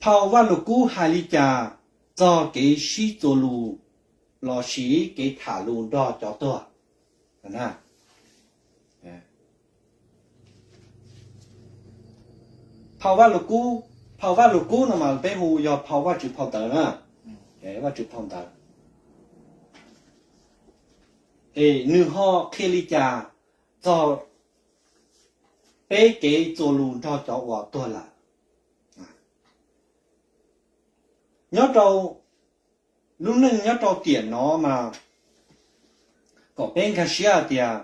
Phau Vajluskub hais li cas txog kev sib txuas lus lossis kev tham lus nrog cov tuag? Phau Vajluskub, phau Vajluskub no mas peb hu yog phau Vajtswv phau ntawv na, Vajtswv phau ntawv. Es nws ho qhia li cas txog peb kev txuas lus nrog cov uas tuag lawm? Nyob rau lub neej nyob rau tiam no mas kom peb nkag siab hais tias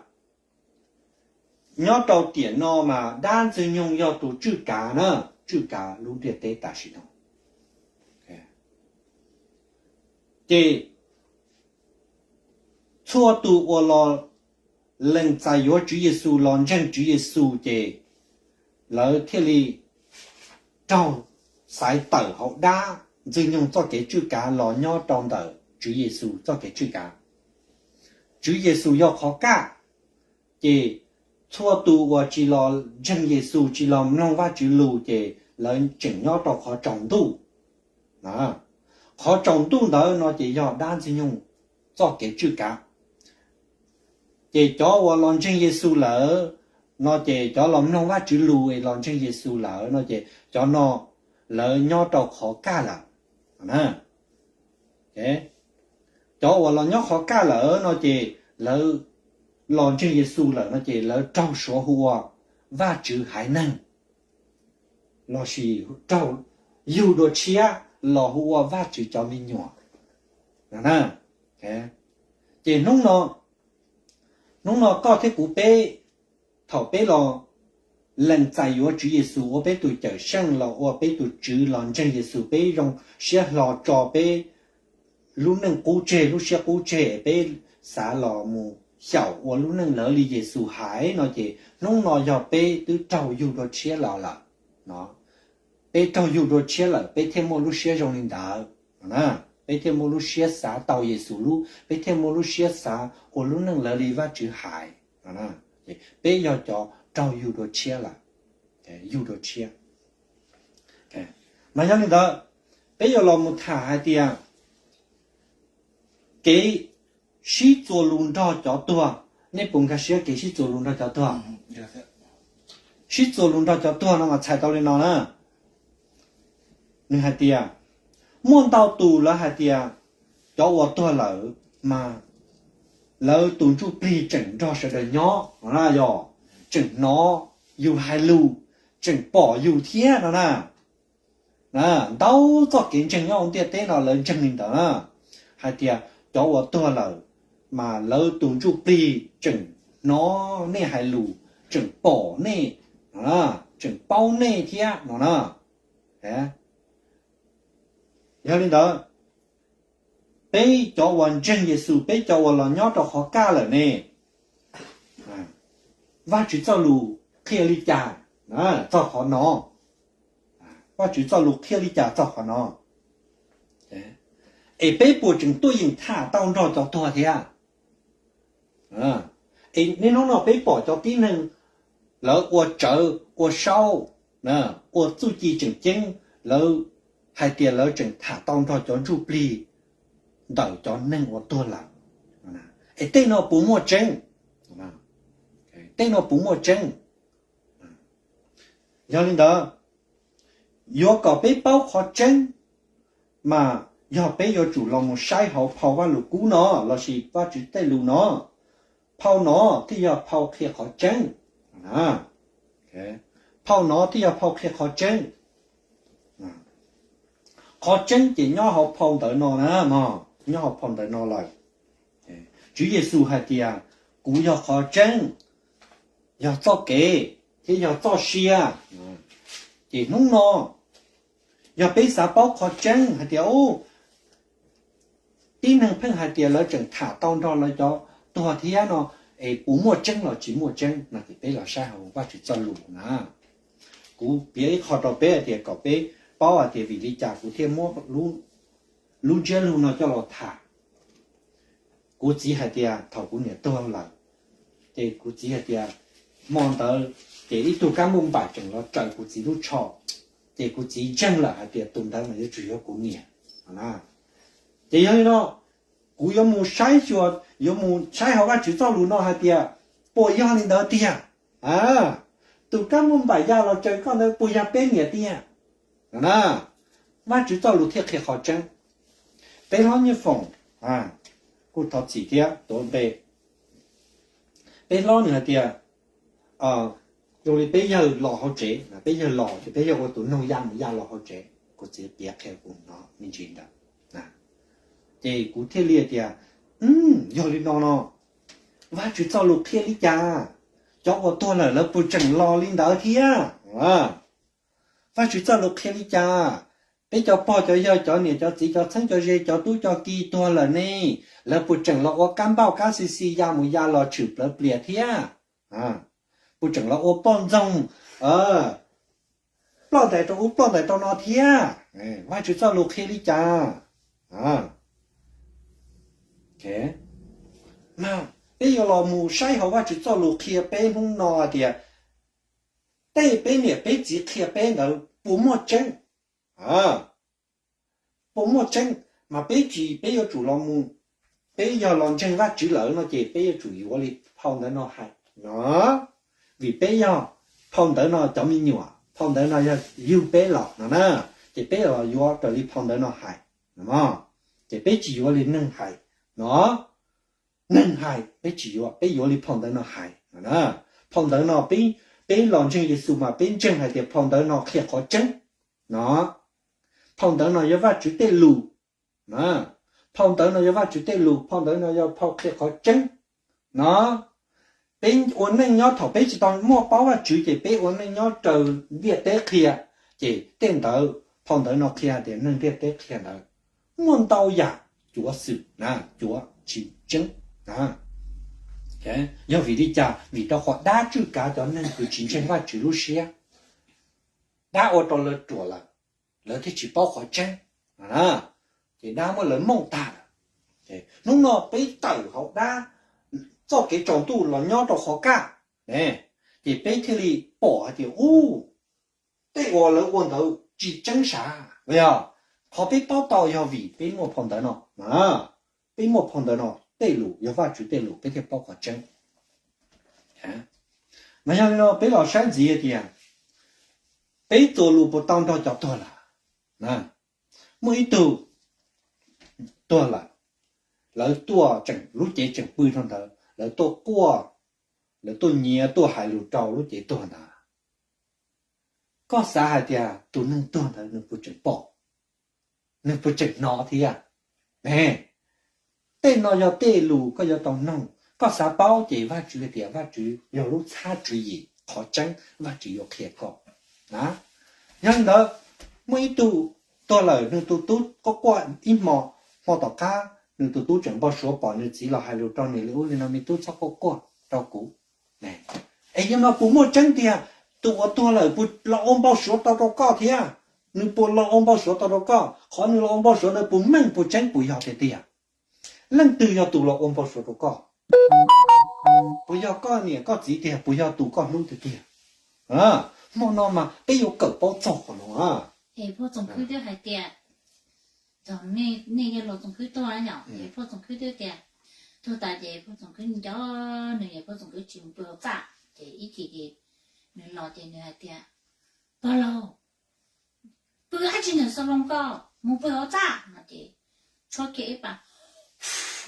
nyob rau tiam no mas dab Ntxwg Nyoog yog tus tswj kav na, tswj kav lub ntiaj teb tam sim no. Ces txhua tus uas los lees txais yuav Tswv Yexus, los ntseeg Tswv Yexus ces lawv thiaj li raug xaiv tawm hauv dab Ntxwg Nyoog txoj kev tswj kav los nyob rau ntawm Tswv Yexus txoj kev tswj kav. Tswv Yexus yog qhov kaj, ces txhua tus uas tsis los ntseeg Yexus, tsis los mloog Vajtswv lus ces lawv tseem nyob rau qhov tsaus ntuj. Qhov tsaus ntuj ntawd no ces yog dab Ntxwg Nyoog txoj kev tswj kav. Ces cov uas los ntseeg Yexus lawm no ces cov los mloog Vajtswv lus es los ntseeg Yexus lawm no ces cov no lawv nyob rau qhov kaj lawm. Cov uas los nyob qhov kaj lawm no ces lawv los ntseeg Yexus lawm no ces lawv raug suav hu ua Vajtswv haiv neeg, lossis raug yug dua tshiab los hu ua Vajtswv cov me nyuam. Ces hnub no, hnub no koj thiab kuv peb, thaum peb los lees txais yuav Tswv Yexus ua peb tus Cawmseej, los ua peb tus Tswv, los ntseeg Yexus, peb zoo siab hlo tso peb lub neej qub tseg, lub siab qub tseg, peb xav los mus xyaum ua lub neej lawv li Yexus hais no ces hnub no yog peb twb raug yug dua tshiab los lawm. Peb raug yug dua tshiab lawm peb thiaj muaj lub siab zoo li ntawd, peb thiaj muaj lub siab xav tau Yexus lub, peb thiaj muaj lub siab xav ua lub neej lawv li Vajtswv hais. Peb yog cov raug yug dua tshiab lawm, yug dua tshiab. Mas yog li ntawd, peb yuav los mus tham hais tias kev sib txuas lus nrog cov tuag. Nej puas nkag siab kev sib txuas lus nrog cov tuag? Sib txuas lus nrog cov tuag no mas txhais tau li no na. Nws hais tias, muaj ntau tus lawv hais tias cov uas tuag lawm mas lawv tus ntsuj plig tseem nrog sawv daws nyob no na, yog tseem hnov yus hais lus, tseem pom yus thiab no na. Ntau txoj kev ntseeg nyob hauv ntiaj teb no lawv ntseeg li ntawd na, hais tias cov uas tuag lawm mas lawv tus ntsuj plig tseem hnov nej hais lus, tseem pom nej, tseem paub nej thiab no na. Yog li ntawd, peb cov uas ntseeg Yexus, peb cov uas los nyob rau qhov kaj lawm ne, Vajtswv txoj lus qhia li cas txog qhov no? Vajtswv txoj lus qhia li cas txog qhov no? Es peb puas tseem tuaj yeem tham tau nrog cov tuag thiab? Es niaj hnub no peb pom cov tib neeg lawv ua tsawv ua saub, ua txuj ci tseem ceeb, lawv hais tias lawv tseem tham tau nrog cov ntsuj plig ntawm cov neeg uas tuag lawm. Es tej no puas muaj tseeb? Tej no puas muaj tseeb? Yog li ntawd, yuav kom peb paub qhov tseeb mas yog peb yuav tsum los mus saib hauv phau Vajluskub no lossis Vajtswv tej lus no. Phau no thiaj yog phau qhia qhov tseeb. Phau no thiaj yog phau qhia qhov tseeb. Qhov tseeb ces nyob hauv phau ntawv no na, nyob hauv phau ntawv no lawm. Tswv Yexus hais tias, kuv yog qhov tseeb, yog txoj kev thiab yog txoj sia. Ces hnub no yog peb xav paub qhov tseeb hais tias, tib neeg pheej hais tias lawv tseem tham tau nrog lawv cov tuag thiab no, es puas muaj tseeb los tsis muaj tseeb no ces peb los saib hauv Vajtswv txoj lus na. Kuv piav ib qho rau peb hais tias kom peb paub hais tias vim li cas kuv thiaj muab lub ntsiab lus no coj los tham. Kuv txiv hais tias thaum kuv niam tuag lawm, ces kuv txiv hais tias, hmo ntawd ces ib tug kab npauj npaim tseem los raws kuv txiv lub tsho. Ces kuv txiv ntseeg lawm hais tias tus ntawd mas yuav tsum yog kuv niam. Ces yog li no, kuv yuav mus saib xyuas, yuav mus saib hauv Vajtswv txoj lus no hais tias puas yog li ntawd tiag. Tus kab muag npaim ya los tsaws koj ntawd puas yog peb niam tiag? Vajtswv txoj lus thiaj qhia qhov tseeb. Peb hlob Nyiaj Foom, kuj thov txim thiab tuav npe, peb hlob nws hais tias zoo li peb yawg los hauv tsev, peb yawg los ces peb yawg ua tus noog ya mus ya los hauv tsev, kuv txiv piav qhia kuv hnov me ntsis ntawd. Ces kuv thiaj li tias, yog li no no, Vajtswv txoj lus qhia li cas? Cov uas tuag lawm lawv puas tseem los li ntawd thiab? Vajtswv txoj lus qhia li cas? Peb cov pog cov yawg, cov niam cov txiv, cov txheeb cov ze, cov tub cov ki tuag lawm ne, lawv puas tseem los ua kab npauj kab xi xi ya mus ya los tshwm plawv plias thiab? Puas tseem los ua poj ntxoog ploj ntais rau ub ploj ntais rau no thiab? Vajtswv txoj lus qhia li cas? Mas peb yuav los mus saib hauv Vajtswv txoj lus qhia peb hnub no tias tej peb niam peb txiv qhia peb ntawd puas muaj tseeb, puas muaj tseeb. Mas peb tsis, peb yuav tsum los mus, peb yog los ntseeg Vajtswv lawm no ces peb yuav tsum yuav li phau ntawv no hais no, vim peb yog phau ntawv no cov me nyuam, phau ntawv no yog yug peb los no na, ces peb los yuav raws li phau ntawv no hais no. Ces peb tsis yuav li neeg hais no, neeg hais peb tsis yuav, peb yuav li phau ntawv no hais no na. Phau ntawv no, peb los ntseeg Yexus mas peb ntseeg hais tias phau ntawv no qhia qhov tseeb no. Phau ntawv no yog Vajtswv tej lus. Phau ntawv no yog Vajtswv tej lus, phau ntawv no yog phau qhia qhov tseeb no. Peb ua neej nyob thaum peb tsis tau muaj paub Vajtswv ces peb ua neej nyob raws ntiaj teb qhia, ces tej ntawd phau ntawv no qhia tias neeg ntiaj teb qhia ntawd muaj ntau yam cuav xwm na, cuav tsis tseeb. Yog vim li cas? Vim rau qhov dab tswj kav cov neeg kws tsis ntseeg Vajtswv lub siab, dab ua rau lawv ruam lawm, lawv thiaj tsis paub qhov tseeb. Ces dab muab lawv mooj tag lawm. Hnub no peb tawm hauv dab txoj kev tsaus ntuj los nyob rau qhov kaj, ces peb thiaj li pom hais tias ub, tej uas lawv ua ntawd tsis tseeb sav. Yog qhov peb paub tau yog vim peb muaj phau ntawv no, peb muaj phau ntawv no tej lus yog Vajtswv tej lus peb thiaj paub qhov tseeb. Mas yog li no peb los saib ntxiv hais tias peb txuas lus puas tau nrog cov tuag lawm? Muaj ib tug tuag lawm, lawv tuaj tseem lub cev tseem pw rau ntawd, lawv tuaj quaj, lawv tuaj nyiav tuaj hais lus rau lub cev tuag ntawd. Koj xav hais tias tus neeg tuag ntawd nws puas tseem pom, nws puas tseem hnov thiab? Ne, tej no yog tej lus koj yuav tau noog. Koj xav paub ces Vajtswv hais tias Vajtswv yog lub txhab tswv yim, qhov tseeb Vajtswv yuav qhia koj. Yog li ntawd, muaj ib tug tuag lawm, nws tus tub quaj quaj ib hmo, hmo tom qab nws tus tub tseem npau suav pom nws txiv los hais lus rau nws li ub li no, me tub txhob quaj quaj rau kuv. Es yog no puas muaj tseeb tiag? Tus uas tuag lawm puas los ua npau suav tau rau koj thiab? Nws puas los ua npau suav tau rau koj? Qhov nws los ua npau suav ntawd puas meej puas tseeb puas yog tiag tiag? Leej twg yog tus los ua npau suav rau koj? Puas yog koj niam koj txiv tiag? Puas yog tus koj hlub tiag tiag? Hmo no mas peb yuav kawm paub txog qhov no. Es pog Txoov Khwb twb hais tias, nej yog los Txoov Khwb tuag yom, es pog Txoov Khwb twb tias, tuag tas ces pog Txoov Khwb nco nws, es pog Txoov Khwb tsis mus pw hauv txaj, ces ib chim ces nws los ces nws hais tias, pog laug, pw dab tsi ntawm xav loo ko, mus pw hauv txaj no ces tshuab kiag ib pas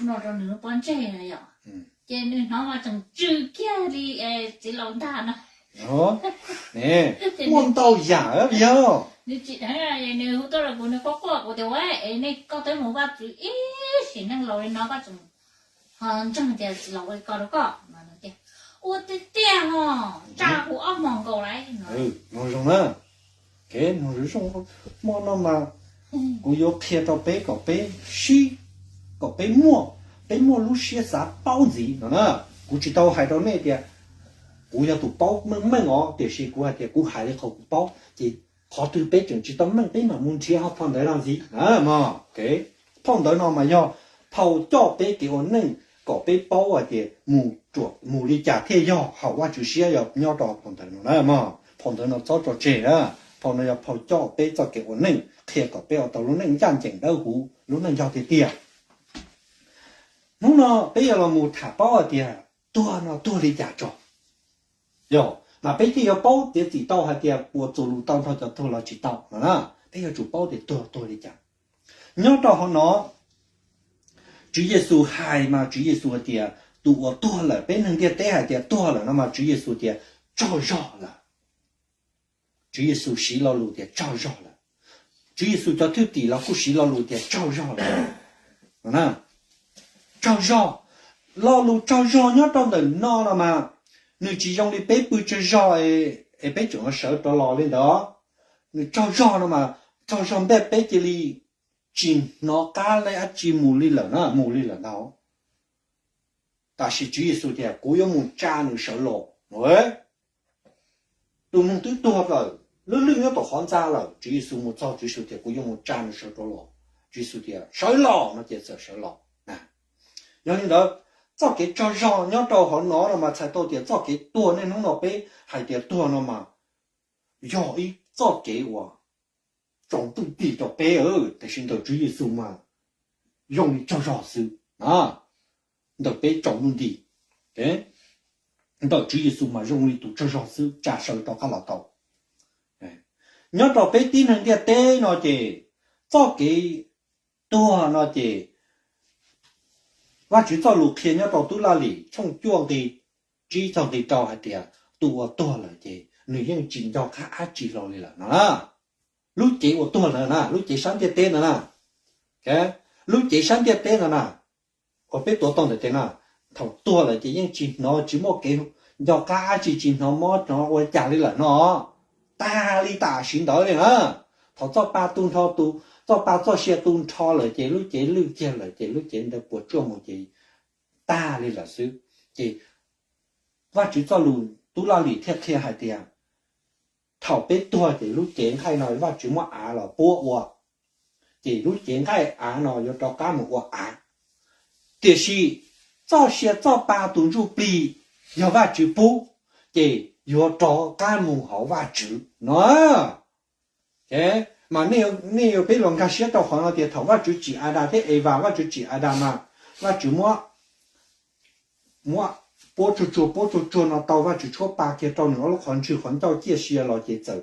no rau nws lub pob ntseg no yom, ces nws hnov mas tseem tsw kiag li txiv laus ntag no. Muaj ntau yam yog nws tsis dheev, nws hu tuaj rau kuv, nws quaj quaj kuv tias ua es nej koj twb mus Vaj Tswv ib sim neej laus li no koj tseem ho ntseeg tias txiv laus ua li ko rau koj no tias, ua tiag tiag ho, tsa kuv ob hmos nkaus lawm no. Mloog zoo na, mloog zoo, hmo no mas kuv yuav qhia rau peb kom peb sib, kom peb muaj, peb muaj lub siab xav paub ntxiv no na. Kuv tsis tau hais rau nej tias kuv yog tus paub meej meej os, tiam sis kuv hais tias kuv hais li qhov kuv paub, ces qhov twg peb tseem tsis tau meej peb mam mus nrhiav hauv phau ntawv no ntxiv. Phau ntawv no mas yog phau coj peb kev ua neej kom peb paub hais tias mus li cas thiaj yog haum Vajtswv siab, yog nyob rau phau ntawv no na mog. Phau ntawv no txhob tso tseg na. Phau no yog phau coj peb txoj kev ua neej, qhia kom peb ua tau lub neej ncaj ncees dawb huv, lub neej yog tiag tiag. Hnub no peb yuav los mus tham paub hais tias tuag no tuag li cas tso. Yog mas peb thiaj yuav paub tiav txim tau hais tias puas txuas lus tau nrog cov tuag los tsis tau no na. Peb yuav tsum paub tias tuag tuag li cas. Nyob rau hauv no, Tswv Yexus hais mas Tswv Yexus hais tias tus uas tuag lawm, peb neeg ntiaj teb hais tias tuag lawm no mas Tswv Yexus tias tsaug zog lawm. Tswv Yexus siv lo lus tias tsaug zog lawm. Tswv Yexus cov thwj tim los kuj siv lo lus tias tsaug zog lawm. Tsaug zog, lo lus tsaug zog nyob rau ntawm no no mas nws tsis zoo li peb pw tsaug zog es peb tseem sawv rov los li ntawd. Nws tsaug zog no mas tsaug zog npaj peb cia li tsis hnov qab li dab tsi mus li lawm na, mus li lawm ntag. Tab sis Tswv Yexus tias kuv yuav mus tsa nws sawv los. Tus neeg twb tuag lawm, lwj lwj nyob tom qhov ntxa lawm, Tswv Yexus mus txog Tswv Yexus tias kuv yuav mus tsa nws sawv rov los. Tswv Yexus tias sawv los no ces txawm sawv los. Yog li ntawd, txoj kev tsaug zog nyob rau hauv no no mas txhais tau tias txoj kev tuag niaj hnub no peb hais tias tuag no mas yog ib txoj kev uas tsaus ntuj nti rau peb, tiam sis ntawm Tswv Yexus mas zoo li tsaug zog xwb. Ntawm peb tsaus ntuj nti, ntawm Tswv Yexus mas zoo li tus tsaug zog xwb, tsa sawv rov qab los tau. Nyob rau peb tib neeg ntiaj teb no ces txoj kev tuag no ces Vajtswv txoj lus qhia nyob rau Tub Laj Lim tshooj cuaj nqi tsib txog nqi rau hais tias tus uas tuag lawm ces nws yeej tsis nco qab dab tsi hlo li lawm no na. Lub cev uas tuag lawm na, lub cev sab ntiaj teb ntawd na, lub cev sab ntiaj teb ntawd na, uas peb tuav tau ntawm tes na, thaum tuag lawm ces yeej tsis hnov, tsis muaj kev nco qab dab tsi, tsis hnov mob hnov ua cas li lawm no. Tag li tam sim ntawd li na. Thaum txoj pa tu nrho, tus txoj pa txoj sia tu nrho lawm ces lub cev lwj kiag lawm ces lub cev ntawd puas tsuaj mus ces tag li lawm xwb. Ces Vajtswv txoj lus Tub Laj Lim thiaj qhia hais tias thaum peb tuag ces lub cev nqaij no Vajtswv muab av los puab ua, ces lub cev nqaij av no yuav rov qab mus ua av. Tiam sis txoj sia txoj pa tus ntsuj plig yog Vajtswv pub, ces yuav rov qab mus hauv Vajtswv no. Mas nej yuav, peb los nkag siab rau qhov no tias thaum Vajtswv tsim Adas thiab Evas, Vajtswv tsim Adas mas Vajtswv muab, muab puab tsuag tsuag, puab tsuag tsuag no tau Vajtswv tshuab pa kiag rau nws ob lub qhov ntswg qhov ncauj ciaj sia los ces txawm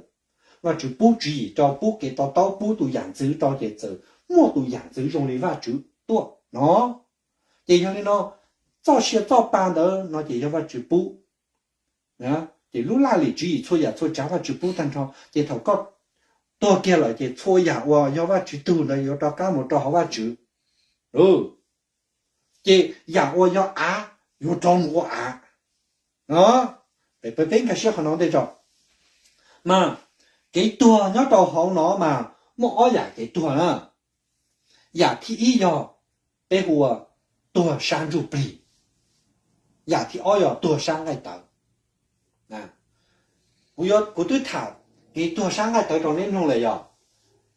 Vajtswv pub tswv yim rau, pub kev to taub, pub tus yam ntxwv rau ces txawm muaj tus yam ntxwv zoo li Vajtswv tuaj no. Ces yog li no, txoj sia txoj pa ntawd no ces yog Vajtswv pub. Ces lub laj lim tswv yim txhua yam txhua tsav Vajtswv pub tag nrho, ces thaum koj tuag kiag lawm ces txhua yam uas yog Vajtswv tug ntawd yuav rov qab mus rau hauv Vajtswv. Ces yam uas yog av yuav rov mus ua av. Peb nkag siab qhov no ntej tso. Mas kev tuag nyob rau hauv no mas muaj ob yam kev tuag na. Yam thib ib yog peb hu ua tuag sab ntsuj plig. Yam thib ob yog tuag sab nqaij tawv. Kuv, kuv twb tham kev tuag sab nqaij tawv rau neb mloog lawm yog,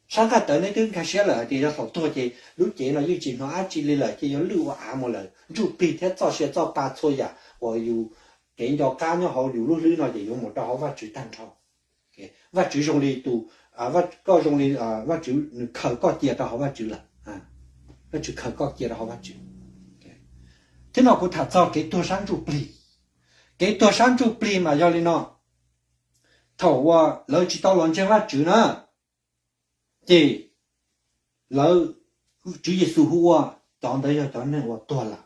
sab nqaij tawv neb twb nkag siab lawm hais tias yog thaum tuag ces lub cev no yeej tsis hnov dab tsi li lawm ces yuav lwj ua av mus lawm, ntsuj plig thiab txoj sia txoj pa txhua yam uas yus kev nco qab nyob hauv yus lub hlwb no ces yuav mus rau hauv Vajtswv tag nrho. Vajtswv zoo li tus, koj zoo li Vajtswv nws khaws koj cia rau hauv Vajtswv lawm. Vajtswv khaws koj cia rau hauv Vajtswv. Thiab no kuv tham txog kev tuag sab ntsuj plig. Kev tuag sab ntsuj plig mas yog li no, thaum uas lawv tsis tau los ntseeg Vajtswv na, ces lawv, Tswv Yexus hu ua cov ntawd yog cov neeg uas tuag lawm.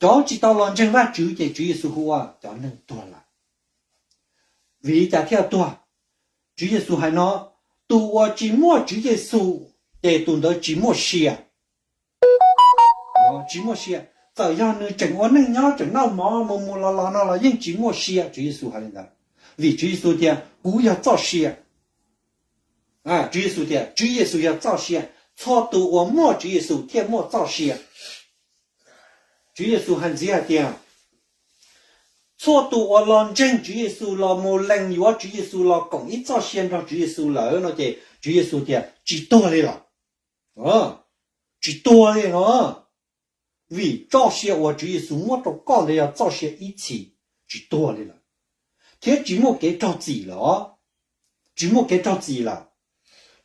Cov tsis tau los ntseeg Vajtswv ces Tswv Yexus hu ua cov neeg tuag lawm. Vim li cas thiaj tuag? Tswv Yexus hais no, tus uas tsis muaj Tswv Yexus ces tus ntawd tsis muaj sia. Tsis muaj sia, txawm yog nws tseem ua neej nyob tseem noj mov mus mus los los no los yeej tsis muaj sia, Tswv Yexus hais li ntawd. Vim Tswv Yexus tias kuv yog txoj sia. Tswv Yexus tias Tswv Yexus yog txoj sia, txhua tus uas muaj Tswv Yexus thiaj muaj txoj sia. Tswv Yexus hais ntxiv hais tias txhua tus uas los ntseeg Tswv Yexus, los mus lees yuav Tswv Yexus, los koom ib txoj sia nrog Tswv Yexus lawm no ces Tswv Yexus tias tsis tuag li lawm. Tsis tuag li no, vim txoj sia uas Tswv Yexus muab rau koj ntawd yog txoj sia ib txhis, tsis tuag li lawm. thiab tsis muaj kev raug txim lawm. Tsis muaj kev raug txim lawm.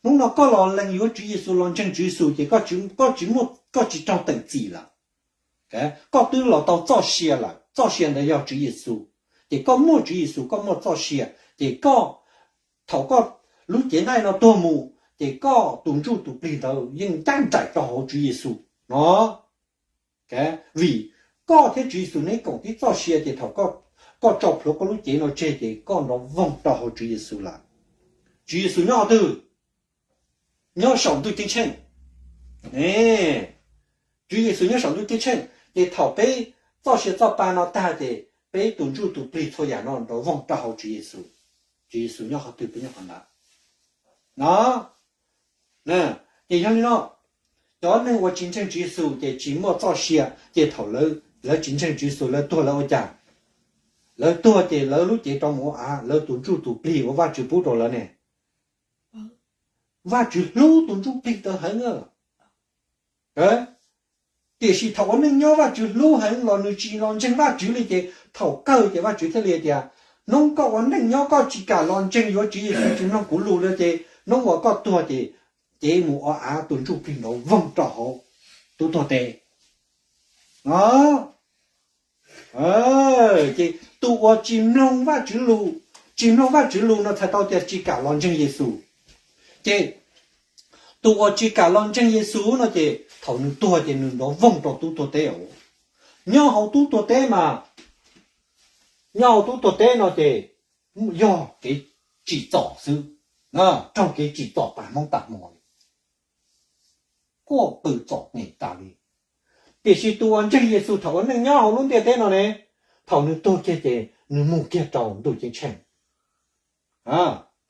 Hnub no koj los lees yuav Tswv Yexus, los ntseeg Tswv Yexus ces koj tsis, koj tsis muaj, koj tsis raug teem txim lawm. Koj twb los tau txoj sia lawm, txoj sia ntawd yog Tswv Yexus. Ces koj muaj Tswv Yexus, koj muaj txoj sia, ces koj, thaum koj lub cev nqaij no tuag mus, ces koj tus ntsuj tus plig ntawd yeej ncaj nraim rau hauv Tswv Yexus no. Vim koj thiab Tswv Yexus neb koom tib txoj sia, ces thaum koj tso plhuav koj lub cev no tseg ces koj nrov voog rau hauv Tswv Yexus lawm. Tswv Yexus nyob qhov twg? Nyob saum ntuj ceeb tsheej. Tswv Yexus nyob saum ntuj ceeb tsheej, ces thaum peb txoj sia txoj pa no tag ces peb tus ntsuj tus plig txhua yam no nrov voog rau hauv Tswv Yexus. Tswv Yexus nyob qhov twg peb nyob qhov ntawd no. Ces yog li no, cov neeg uas tsis ntseeg Tswv Yexus ces tsis muaj txoj sia, ces thaum lawv tsis ntseeg Tswv Yexus lawv tuag lawv ua cas? Lawv tuag ces lawv lub cev rov mus ua av, lawv tus ntsuj tus plig uas Vajtswv pub rau lawv ne, Vajtswv hlub tus ntsuj plig ntawd heev. Tiam sis thaum ua neej nyob Vajtswv hlub heev los nws tsis los ntseeg Vajtswv li, ces thaum kawg ces Vajtswv thiaj li tias, hnub koj ua neej nyob koj tsis kam los ntseeg yuav Tswv Yexus, tsis mloog kuv lus li, ces hnub uas koj tuag ces cev mus ua av, tus ntsuj plig nrov voog rau hauv tub tuag teb. Ces tus uas tsis mloog Vajtswv lus, tsis mloog Vajtswv lus no txhais tau tias tsis kam los ntseeg Yexus. Ces tus uas tsis kam los ntseeg Yexus no ces thaum nws tuag ces nws nrov voog rau tub tuag teb os. Nyob hauv tub tuag teb mas, nyob hauv tub tuag teb no ces yog kev tsim txom xwb, raug kev tsim txom tas hmoob tas hmo li, quaj qw txom nyem tas li. Tiam sis tus uas ntseeg Yexus thaum ua neej nyob hauv lub ntiaj teb no ne, thaum nws tuag kiag ces nws mus kiag rau ntuj ceeb tsheej,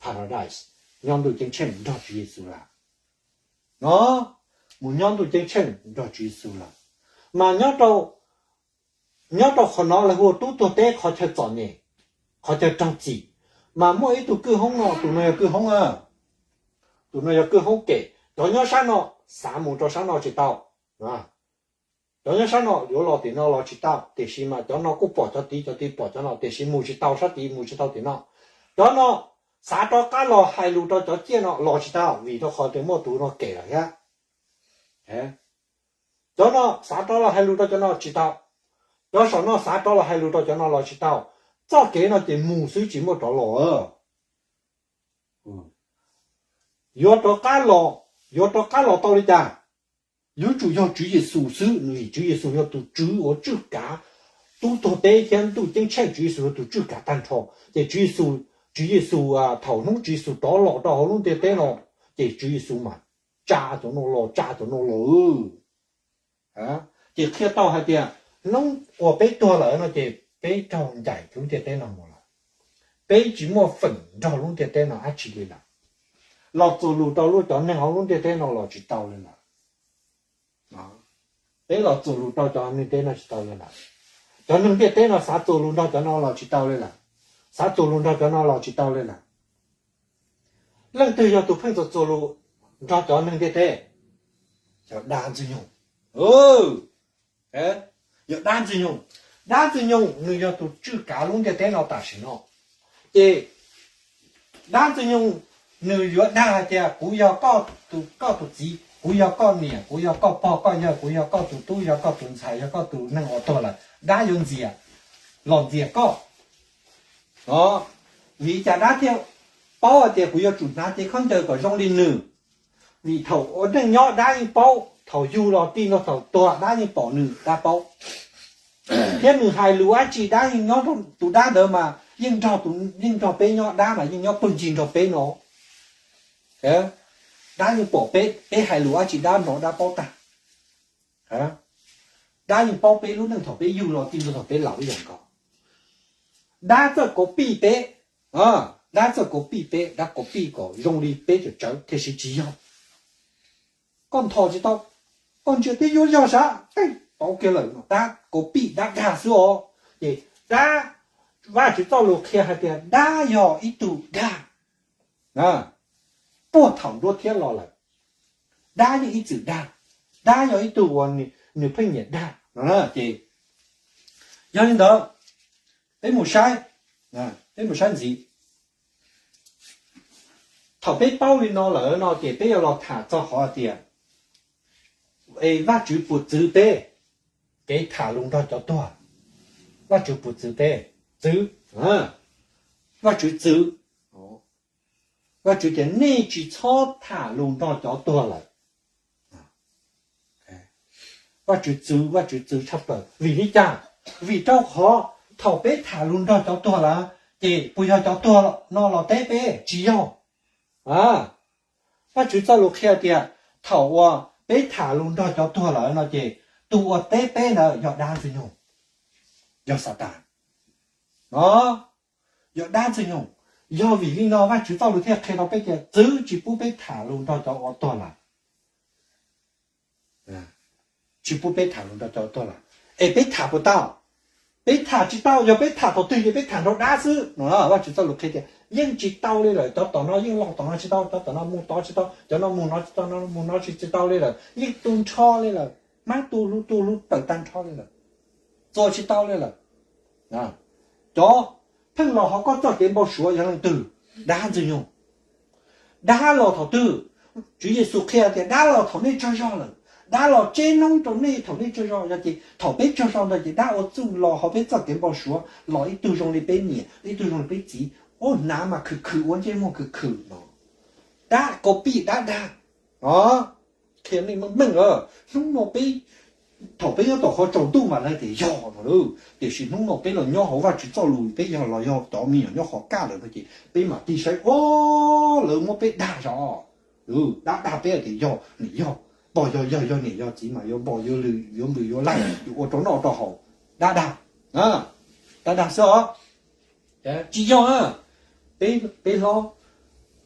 Paradise, nyob ntuj ceeb tsheej nrog Tswv Yexus lawm. No, mus nyob ntuj ceeb tsheej nrog Tswv Yexus lawm. Mas nyob rau qhov no lawv hu ua tub tuag teb, qhov chaw txom nyem, qhov chaw raug txim. Mas muaj ib tug kwj hoob no, tus no yog kwj hoob, tus no yog kwj hoob kem. Cov nyob sab no xav mus rau sab no tsis tau. Cov nyob sab no yuav los tim no los tsis tau, tiam sis mas cov no kuj pom cov tid, cov tid pom cov no, tiam sis mus tsis tau sab tid, mus tsis tau tim no. Cov no xav rov qab los hais lus rau cov ciaj no los tsis tau, vim rau qhov tias muaj tus no kem lawm thiab. Cov no xav rov los hais lus rau cov no tsis tau, cov saum no xav rov los hais lus rau cov no los tsis tau. Txoj kev no ces mus xwb tsis muaj rov los. Yuav rov qab los, yuav rov qab los tau li cas? Yuav tsum yog Tswv Yexus xwb, vim Tswv Yexus yog tus Tswv uas tswj kav tub tuag teb thiab ntuj ceeb tsheej, Tswv Yexus yog tus tswj kav tag nrho. Ces Tswv Yexus, Tswv Yexus, thaum hnub Tswv Yexus rov los rau hauv lub ntiaj teb no, ces Tswv Yexus mas tsa cov no los, tsa cov no los. Ces qhia tau hais tias hnub uas peb tuag lawm no ces peb raug ncaim lub ntiaj teb no mus lawm. Peb tsis muaj feem nrog lub ntiaj teb no dab tsi li lawm. Los txuas lus rau lub, cov neeg hauv lub ntiaj teb no los tsis tau li lawm. Peb los txuas lus rau cov neeg ntiaj teb no tsis tau li lawm. Cov neeg ntiaj teb no xav txuas lus nrog cov no los tsis tau li lawm. Xav txuas lus nrog cov no los tsis tau li lawm. Leej twg yog tus pheej txuas txuas lus nrog cov neeg ntiaj teb? Yog dab Ntxwg Nyoog. Yog dab Ntxwg Nyoog. Dab Ntxwg Nyoog nws yog tus tswj kav lub ntiaj teb no tam sim no. Ces dab Ntxwg Nyoog nws yuav dag hais tias kuv yog koj tus, koj tus txiv, kuv yog koj niam, kuv yog koj pog koj yawg, kuv yog koj tus tub, yog koj tus ntxhais, yog koj tus neeg uas tuag lawm. Dab yuav ntxias, los ntxias koj. Vim li cas dab thiaj paub hais tias kuv yuav tsum hnav cev khaub ncaws kom zoo li nws? Vim thaum ua neej nyob dab yeej paub, thaum yug los txij nrog thaum tuag dab yeej pom nws, dab paub. Thiab nws hais lus dab tsi dab yeej nyob, tus dab ntawd mas yeej nrog, yeej nrog peb nyob, dab mas yeej nyob pawg ncig nrog peb no. Dab yeej pom peb, peb hais lus dab tsi dab hnov dab paub tag. Dab yeej paub peb lub neej thaum peb yug los txij nrog thaum peb laus ib yam nkaus. Dab txawj copy peb, dab txawj copy peb, dab copy kom zoo li peb tseem tsawv tiam sis tsis yog. Koj ntho tsis tau, koj ntsia twb yuav yog sab teb paub kiag lawm, dab copy dab dag xwb os. Ces dab, Vajtswv txoj lus qhia hais tias dab yog ib tug dag puag thaum nruab thiab los lawm. Dab yeej ib txwm dag, dab yog ib tug uas nws pheej nyiam dag no ces yog li ntawd, peb mus saib, Peb mus saib ntxiv. Thaum peb paub li no lawm no ces peb yuav los tham txog qhov tias, es Vajtswv puas txwv peb, kev tham lus nrog cov tuag? Vajtswv puas txwv peb? Txwv. Vajtswv txwv. Vajtswv tias nej tsis txhob tham lus nrog cov tuag lawm. Vajtswv txwv, Vajtswv txwv tshaj plaws. Vim li cas? Vim rau qhov thaum peb tham lus nrog cov tuag lawm, ces puas yog cov tuag no los teb peb? Tsis yog. Vajtswv txoj lus qhia tias thaum uas peb tham lus nrog cov tuag lawm no ces tus uas teb peb ntawd yog dab Ntxwg Nyoog, yog Xatas. No, yog dab Ntxwg Nyoog. Yog vim li no Vajtswv txoj lus thiaj qhia rau peb tias txwv tsis pub peb tham lus nrog cov uas tuag lawm. Tsis pub peb tham lus nrog cov tuag lawm. Es peb tham puas tau? Peb tham tsis tau, yog peb tham thaum twg ces peb tham nrog dab xwb no. Vajtswv txoj lus qhia tias yeej tsis tau li lawm, cov tom no yeej los tom no tsis tau, cov tom no mus tod tsis tau, cov no mus no tsis tau, no mus no tsis tsis tau li lawm, yeej tu nrho li lawm, hmab tu hlub tu hlub tawm tag nrho li lawm, txuas tsis tau li lawm. Cov pheej los hauv koj txoj kev npau suav yog leej twg? Dab Ntxwg Nyoog. Dab los thaum twg? Tswv Yexus qhia tias dab los thaum nej tsaug zog lawm, dab los tseb noob rau nej thaum nej tsaug zog. Yog ces thaum peb tsaug zog ntawd ces dab ua txuj los hauv peb txoj kev npau suav, los ib tug zoo li peb nyiam, ib tug zoo li peb txiv, ua hnav mas khwm khwm, ua ntsej muag khwm khwm no. Dab kaus pij dab dag. Qhia nej meej meej, hnub no peb, thaum peb nyob tom qhov tsaus ntuj mas lawv tias yog no lauj, tiam sis hnub no peb los nyob hauv Vajtswv txoj lus, peb yog los yog cov me nyuam nyob qhov kaj lawm no ces peb mam tig saib, o, lawv muab peb dag zog. Dab dag peb tias yog niam yog pog, yog yawg yog niam yog txiv mas yuav npog yuav lwm yuav npws yuav laij yuav ua rau noj rau haus. Dab dag, dab dag xwb os. Tsis yog, peb hlob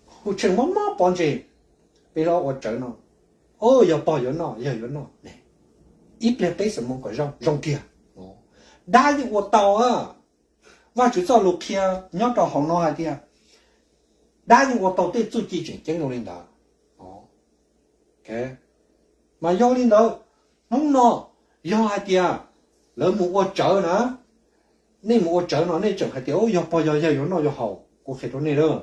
hu tshee mob mob pov ntsej, peb hlob ua tsawv no, o, yog pog yuav noj yawg yuav noj, ib pliag peb xuas moo kom zoo zoo kiag. Dab yeej ua tau. Vajtswv txoj lus qhia nyob rau hauv no hais tias dab yeej ua tau tej txuj ci tseem ceeb zoo li ntawd. Mas yog li ntawd, hnub no yog hais tias lawv mus ua tsawv na, nej mus ua tsawv no nej tseem hais tias yog pog yog yawg yuav noj yuav haus, kuv qhia rau nej lawm,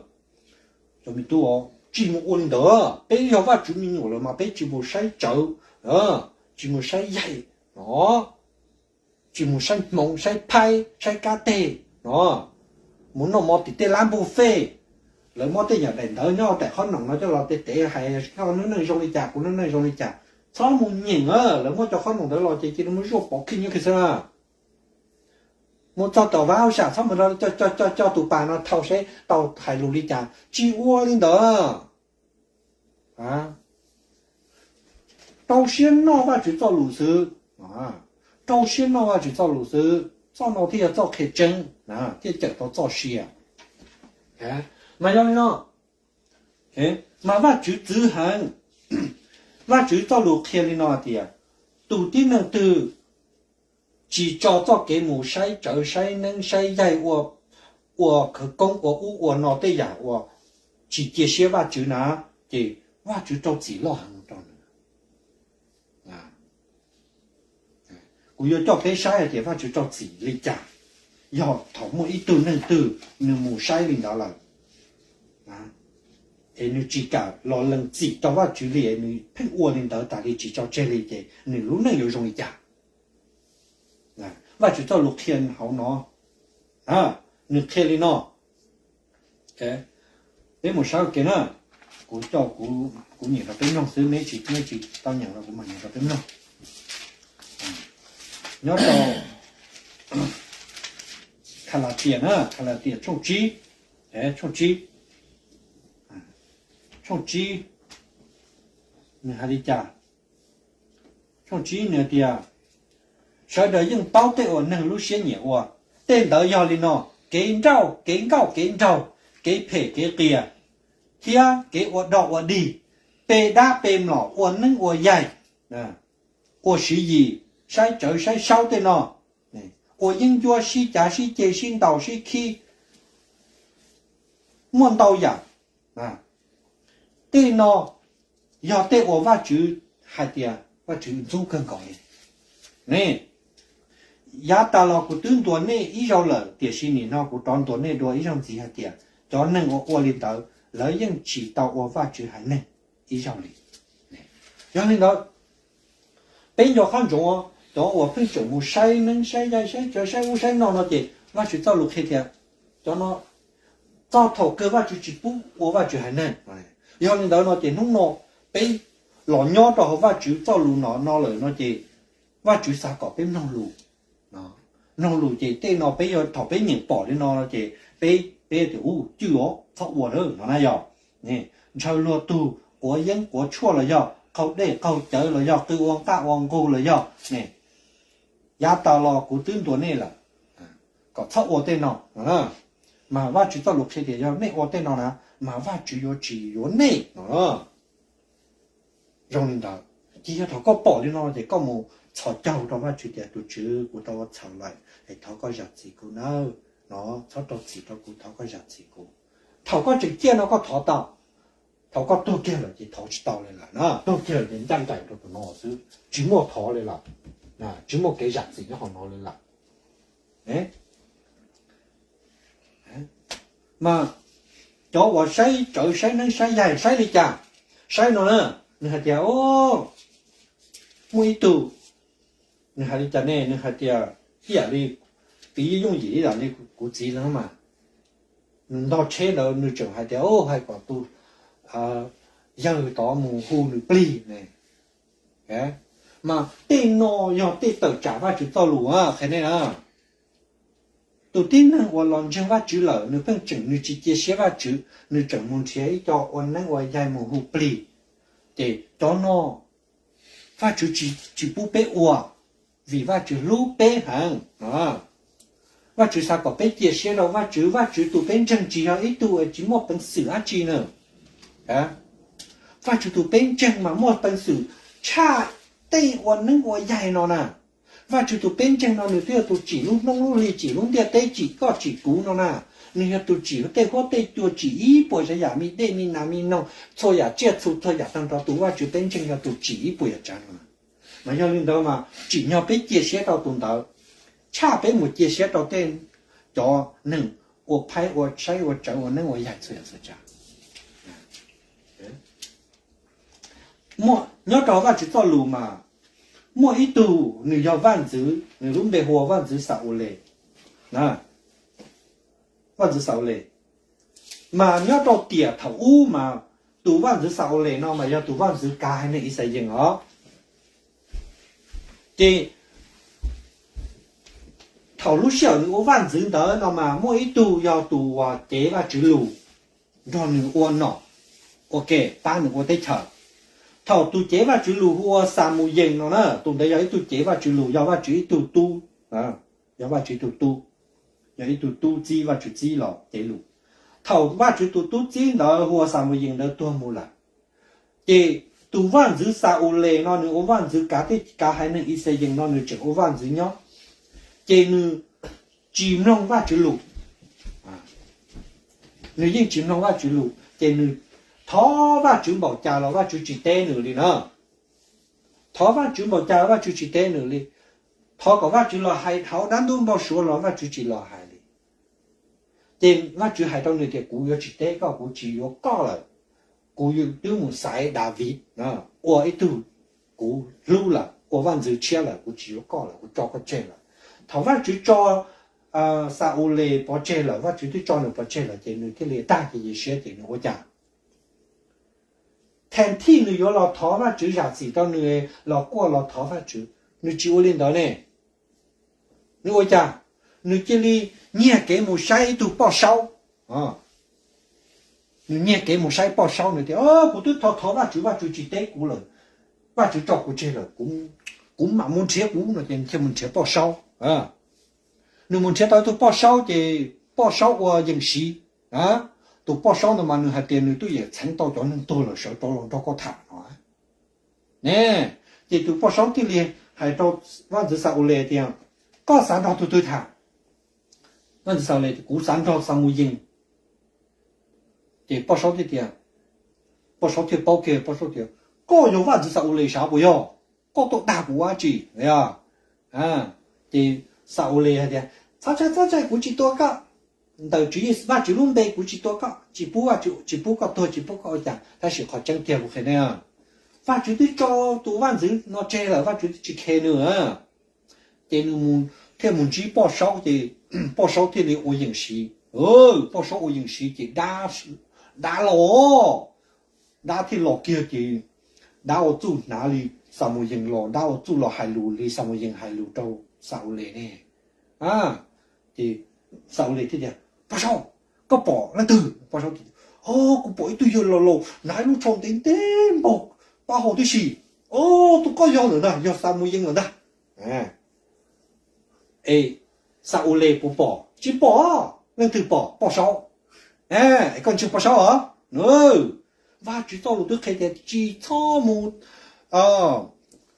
cov me tub, tsis mus ua li ntawd. Peb yog Vajtswv me nyuam lawm mas peb tsis mus saib tsawv, tsis mus saib yaig no, tsis mus saib hmoov saib phaib saib kab teg no, mus noj mov tim tej lab npug fej, lawv muab tej yam daim ntawv nyob hauv qhob noom no coj los tev tev hais koj lub neej zoo li cas kuv lub neej zoo li cas. Txhob mus nyeem, lawv muab cov qhob noom ntawd los ces cia li muab zuaj pov khij nyob kiag xwb na. Mus txog tom vaj hauj sam txhob mus coj coj coj tus pas no thau seb tau hais lus li cas, tsis ua li ntawd. Rau siab noj Vajtswv txoj lus xwb, rau siab noj Vajtswv txoj lus xwb, txoj no thiaj yog txoj qhia tseeb, thiaj cawm tau txoj sia. Mas yog li no, mas Vajtswv txwv heev. Vajtswv txoj lus qhia li no hais tias tus tib neeg twg tsis tso txoj kev mus saib tsawv saib neeb saib yaig, ua khawv koob ua ub ua no tej yam uas tsis cia siab Vajtswv na, ces Vajtswv rau txim loj heev rau nws. Kuv yuav coj peb saib hais tias Vajtswv rau txim li cas yog thaum muaj ib tug neeg twg nws mus saib li ntawd lawm, es nws tsis kam los lees txim rau Vajtswv li, nws pheej ua li ntawd tas li tsis tso tseg li ces nws lub neej yuav zoo li cas? Vajtswv txoj lus qhia hauv no, nws qhia li no. Peb mus saib ua ke na. Kuv coj, kuv nyeem rau peb mloog xwb, neb tsis, neb tsis tau nyeem los kuv mam nyeem rau peb mloog. Nyob rau Khalatias na, Khalatias tshooj tsib, tshooj tsib, tshooj tsib, nws hais li cas? Tshooj tsib nws tias, sawv daws yeej paub tej uas neeg lub siab nyiam ua. Tej ntawd yog li no: kev nrauj, kev nkauj kev nraug, kev phem kev qias, thiab kev ua dog ua dig, pe dab pe mlom, ua neeb ua yaig, ua siv yim, saib tsawv saib saub tej no, ua yeeb ncuab, sib cav sib ceg, sib ntaus sib khib, muaj ntau yam. Tej no yog tej uas Vajtswv hais tias Vajtswv ntxub kawg nkaus li. Yav tas los kuv twb ntuas nej ib zaug lawm, tiam sis nim no kuv rov ntuas nej dua ib zaug ntxiv hais tias cov neeg uas ua li ntawd lawv yeej tsis tau ua Vajtswv haiv neeg ib zaug li. Yog li ntawd, peb nco qab ntsoov, cov uas pheej tseem mus saib neeb saib yaig saib cawv saib ub saib no no ces Vajtswv txoj lus qhia tias cov no txog thaum kawg Vajtswv tsis pub ua Vajtswv haiv neeg. Yog li ntawd no ces hnub no peb los nyob rau hauv Vajtswv txoj lus no no lawm no ces Vajtswv xav kom peb mloog lus, mloog lus ces tej no peb yog thaum peb nyeem pom li no ces peb, peb tias u cwj os txhob ua na no na yog. Ntshaw luag tug, quav yeeb quav tshuaj los yog qaug dej qaug cawv los yog qw ua nqaj ua nqug los yog, yav tas los kuv twb ntuas nej lawm kom txhob ua tej no no. Mas Vajtswv txoj lus qhia tias yog nej ua tej no na, mas Vajtswv yuav tsis yuav nej no. Zoo li ntawd ces yog thaum koj pom li no ces koj mus txhos caug rau Vajtswv tias tus Tswv, kuv tau ua txhaum lawm es thov koj zam txim kuv nawb no, txhob rau txim rau kuv, thov koj zam txim kuv. Thaum koj tseem ciaj no koj thov tau, thaum koj tuag kiag lawm ces thov tsis tau li lawm na, tuag kiag lawm ces ncaj nraim rau tus no xwb, tsis muaj thov li lawm, tsis muaj kev zam txim nyob qhov no li lawm. Mas cov uas saib tsawv saib neeb saib yaig saib li cas, saib no na, nws hais tias o, muaj ib tug, nws hais li cas ne, nws hais tias ib yam li, piv yooj yim ib yam li kuv txiv no mas, nws ntog tsheb ntawd nws tseem hais tias o hais kom tus yawg tod mus hu nws plig ne. Mas tej no yog tej tawm tsam Vajtswv txoj lus qhia nej na. Tus tib neeg uas los ntseeg Vajtswv lawm nws pheej tseem nws tsis cia siab Vajtswv, nws tseem mus nrhiav ib co ua neeb ua yaig mus hu plig, ces cov no Vajtswv tsis pub peb ua, vim Vajtswv hlub peb heev. Vajtswv xav kom peb cia siab rau Vajtswv, Vajtswv tus peb ntseeg tsis yog ib tug tsis muaj peev xwm dab tsi na. Vajtswv tus peb ntseeg mas muaj peev xwm tshaj tej ua neeb ua yaig no na. Vajtswv tus peb ntseeg no nws twb yog tus tsim lub hnub lub hli, tsim lub ntiaj teb, tsim koj tsim kuv no na. Nws yog tus tsim tej huab tej cua, tsim ib puas tsav yam me dej me nas me noog, txhua yam tsiaj txhu, txhua yam tag nrho. Tus Vajtswv peb ntseeg yog tus tsim ib puas yam tsav no. Mas yog li ntawd mas tsim nyog peb cia siab rau tus ntawd tshaj peb mus cia siab rau tej cov neeg ua phaib ua saib ua tsawv ua neeb ua yaig txhua yam txhua tsav. Nyob rau Vajtswv txoj lus mas muaj ib tug nws yog vaj ntxwv, nws lub npe hu ua vaj ntxwv Xa-ules. Vaj ntxwv Xa-ules. Mas nyob rau tiam thaum ub mas tus vaj ntxwv Xa-ules no mas yog tus vaj ntxwv kav haiv neeg Ixayees os. Ces thaum lub sij hawm nws ua vaj ntxwv ntawd no mas muaj ib tug yog tus uas cev Vajtswv lus nrog nws ua nom ua ke pab nws ua teb chaws. Thaum tus cev Vajtswv lus hu ua Xamuyees no na, tus ntawd yog ib tug cev Vajtswv lus, yog Vajtswv ib tug tub, yog Vajtswv ib tug tub, yog ib tug tub txib Vajtswv txib los cev lus. Thaum Vajtswv tus tub txib ntawd hu ua Xamuyees ntawd tuag mus lawm, ces tus vaj ntxwv Xa-ules no nws ua vaj ntxwv kav teb kav haiv neeg Ixayees no nws tseem ua vaj ntxwv nyob, ces nws tsis mloog Vajtswv lus. Nws yeej tsis mloog Vajtswv lus ces nws thov Vajtswv npaum cas los Vajtswv tsis teb nws li na. Thov Vajtswv npaum cas los Vajtswv tsis teb nws li. Thov kom Vajtswv los hais hauv dab ntub npau suav los Vajtswv tsis los hais li. Ces Vajtswv hais rau nws tias kuv yuav tsis teb koj, kuv tsis yuav koj lawm. Kuv twb mus xaiv Daviv ua ib tug kuv hlub lawm, ua vaj ntxwv tshiab lawm, kuv tsis yuav koj lawm, kuv tso koj tseg lawm. Thaum Vajtswv tso Xa-ules pov tseg lawm, Vajtswv twb tso nws pov tseg lawm ces nws thiaj li tag kev cia siab ces nws ua cas? Thaum thib nws yuav los thov Vajtswv zam txim rau nws, los quaj los thov Vajtswv, nws tsis ua li ntawd ne. Nws ua cas? Nws cia li nyiag kev mus saib ib tug poj saub. Nws nyiag kev mus saib poj saub, nws tias kuv twb thov thov Vajtswv, Vajtswv tsis teb kuv lawm, Vajtswv tso kuv tseg lawm, kuv mam mus nrhiav kuv no ces nws thiaj mus nrhiav poj saub. Nws mus nrhiav tau tus poj saub ces poj saub ua yees siv. Tus poj saub ntawd mas nws hais tias nws twb yeem txheev tau cov neeg tuag lawm sawv rov los nrog koj tham no ne. Ces tus poj saub thiaj li hais rau vaj ntxwv Xa-ules tias, koj xav nrog tus twg tham? Vaj ntxwv Xa-ules tias kuv xav nrog Xamuyees. Ces poj saub thiaj tias, poj saub thiaj paub kiag, poj saub tias, koj yog vaj ntxwv Xa-ules sav puas yog? Koj tuaj dag kuv ua dab tsi? Yog. Ces Xa-ules hais tias, txhob ntshai, txhob ntshai, kuv tsis tua koj. Ntawm Vajtswv lub npe kuv tsis tua koj, tsis pub Vajtswv, tsis pub koj tuag, tsis pub koj ua cas. Tab sis qhov tseeb tiag kuv qhia nej, Vajtswv twb tso tus vaj ntxwv no tseg lawm, Vajtswv twb tsis khe nws. Ces nws thiaj mus ntsib poj saub, ces poj saub thiaj li ua yees siv. Poj saub ua yees siv ces dab, dab los, dab thiaj los kiag ces dab ua txuj hnav li Xamuyees los, dab ua txuj los hais lus li Xamuyees hais lus rau Xa-ules ne. Ces Xa-ules thiaj tias, poj saub, koj pom leej twg? Poj saub tias, o, kuv pom ib tug yawg laus laus hnav ib lub tsho ntev ntev npaum taub hau tib si. O, tus koj yog lawm ntag, yog Xamuyees lawm ntag. Es Xa-ules puas pom? Tsis pom. Leej twg pom? Poj saub. Es koj ntseeg poj saub os? Vajtswv txoj lus twb qhia tias tsis txhob mus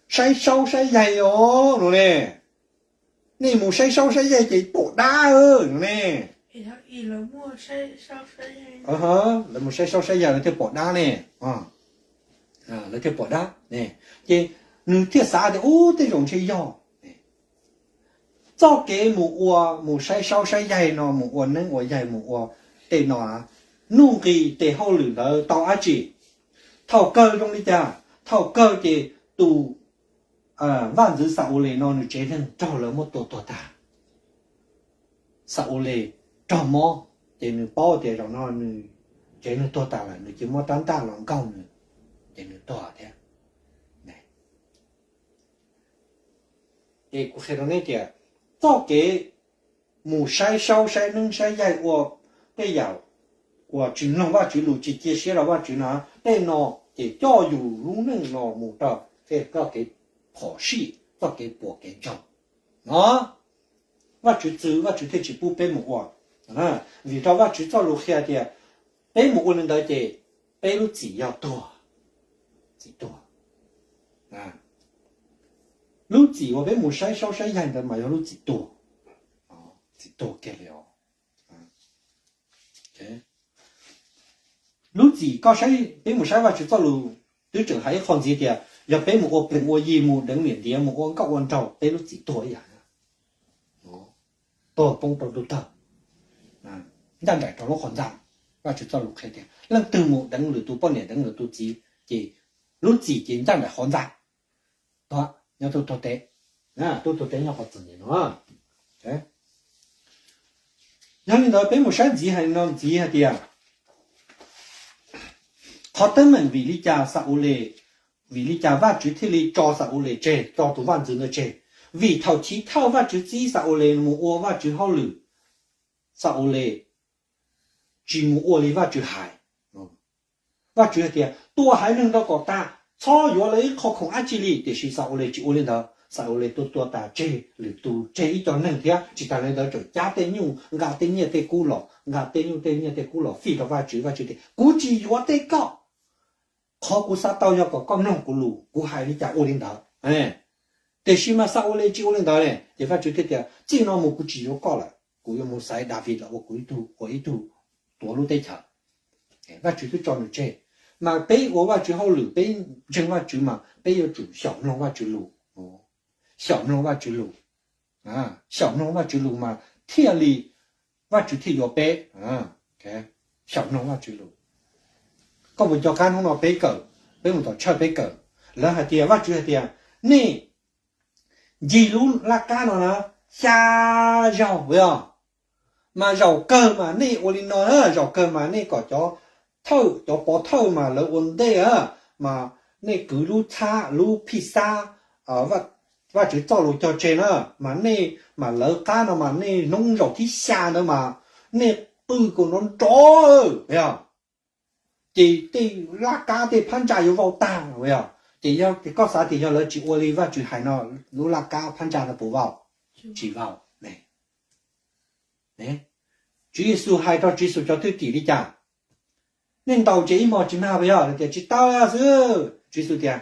saib saub saib yaig os no ne. Nej mus saib saub saib yaig ces pom dab no ne. Lawv mus saib saub saib yaig lawv thiaj pom dab ne. Lawv thiaj pom dab ne. Ces nws thiaj xav tias, ub, tej zaum ntshe yog txoj kev mus ua, mus saib saub saib yaig no, mus ua neeb ua yaig, mus ua tej no, nuj nqis tes hauj lwm ntawd tau dab tsi? Thaum kawg zoo li cas? Thaum kawg ces tus vaj ntxwv Xa-ules no nws tsev neeg raug lawv muab tua tuag tag. Xa-ules raug mob, ces nws paub tias zaum no nws tsev neeg tuag tas lawm, nws cia muab rab ntaj los nkaug nws, ces nws tuag thiab. Ces kuv qhia rau nej tias txoj kev mus saib saub saib neeb saib yaig ua tej yam uas tsis mloog Vajtswv lus, tsis cia siab rau Vajtswv no, tej no ces coj yus lub neej no mus rau tej txoj kev phom sij, txoj kev puas kev ntsoog no. Vajtswv txwv, Vajtswv thiaj tsis pub peb mus ua. Vim rau Vajtswv txoj lus qhia tias peb mus ua li ntawd ces peb lub txim yog tuag, txim tuag. Lub txim uas peb mus saib saub saib yaig ntawd mas yog lub txim tuag, txim tuag kiag li os. Lub txim koj saib, peb mus saib Vajtswv txoj lus twb tseem hais ib qho ntxiv tias yog peb mus ua plees ua yi, mus deev niam ntiav, mus ua nkauj ua nraug, peb lub txim tuag ib yam, tuag poob rau ntuj tawg, ncaj nraim rau lub qhov ntxa. Vajtswv txoj lus qhia tias leej twg mus deev lwm tus poj niam, deev lwm tus txiv, ces lub txim ces ncaj nraim qhov ntxa. Nyob tub tuag teb, tub tuag teb nyob qhov txom nyem no. Yog li ntawd peb mus saib ntxiv hais no ntxiv hais tias qhov teeb meem vim li cas Xa-ules, vim li cas Vajtswv thiaj li tso Xa-ules tseg, tso tus vaj ntxwv ntawd tseg? Vim thaum chiv thawj Vajtswv txib Xa-ules mus ua Vajtswv hauj lwm, Xa-ules tsis mus ua li Vajtswv hais. Vajtswv hais tias tua haiv neeg rau kom tas, txhob yuav lawv ib qho khoom dab tsi li, tiam sis Xa-ules tsis ua li ntawd. Xa-ules tua tua tas tseg lwm tus, tseg ib co neeg thiab, tsis tas li ntawd tseem cab tej nyuj nqa tej nyiaj tej kub los, nqa tej nyuj tej nyiaj tej kub los fij rau Vajtswv. Vajtswv tias kuv tsis yuav tej koj, qhov kuv xav tau yog kom koj mloog kuv lus, kuv hais li cas ua li ntawd. Tiam sis mas Xa-ules tsis ua li ntawd ne, ces Vajtswv thiaj tias txij no mus kuv tsis yuav koj lawm, kuv yuav mus xaiv Daviv los ua kuv ib tug, ua ib tug tuav lub teb chaws. Vajtswv twb tso nws tseg. Mas peb ua Vajtswv hauj lwm, peb ntseeg Vajtswv mas peb yuav tsum xyaum mloog Vajtswv lus, xyaum mloog Vajtswv lus, xyaum mloog Vajtswv lus mas thiaj li Vajtswv thiaj yuav peb. Xyaum mloog Vajtswv lus. Koj puas nco qab hnub no peb kawm, peb mus tom Tshawj peb kawm, lawv hais tias, Vajtswv hais tias nej ncig lub laj kab no na xya zaug, yog mas zaum kawg mas nej ua li no na, zaum kawg mas nej kom cov thawj, cov pov thawj mas lawv ua ntej, mas nej kwv lub txhab, lub phij xab, Vajtswv txoj lus cog tseg na, mas nej mam lawv qab no mas nej hnub zaum thib xya ntawd mas nej qw kom nrov nrov, yog ces tej laj kab tej phab ntsa yuav vau tag, yog ces yog koj xav tias yog lawv tsis ua li Vajtswv hais no, lub laj kab phab ntsa no puas vau? Tsis vau. Tswv Yexus hais rau Tswv Yexus cov thwj tim li cas? Nej ntaus ntses ib hmos tsis mag puas yog? Lawv tias tsis tau xwb. Tswv Yexus tias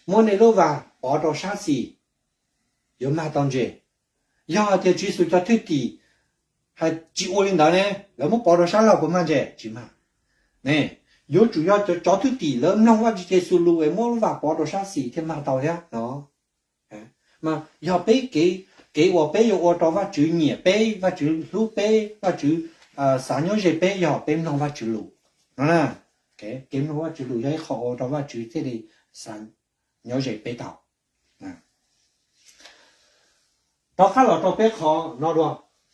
muab nej lub vas pov rau sab xis, yuav mag tau ntses. Yog hais tias Tswv Yexus cov thwj tim hais tsis ua li ntawd ne, lawv muab pov rau sab laug puas mag ntses? Tsis mag. Ne, yuav tsum yog cov thwj tim lawv mloog Vajtswv Yexus lus es muab lub vas pov rau sab xis thiaj mag tau thiab no. Mas yog peb kev Kev uas peb yuav ua rau Vajtswv nyiam peb, Vajtswv hlub peb, Vajtswv xav nyob ze peb yog peb mloog Vajtswv lus no. Kev mloog Vajtswv lus yog ib qho ua rau Vajtswv thiaj li xav nyob ze peb tau. Rov qab los rau peb qhov no dua,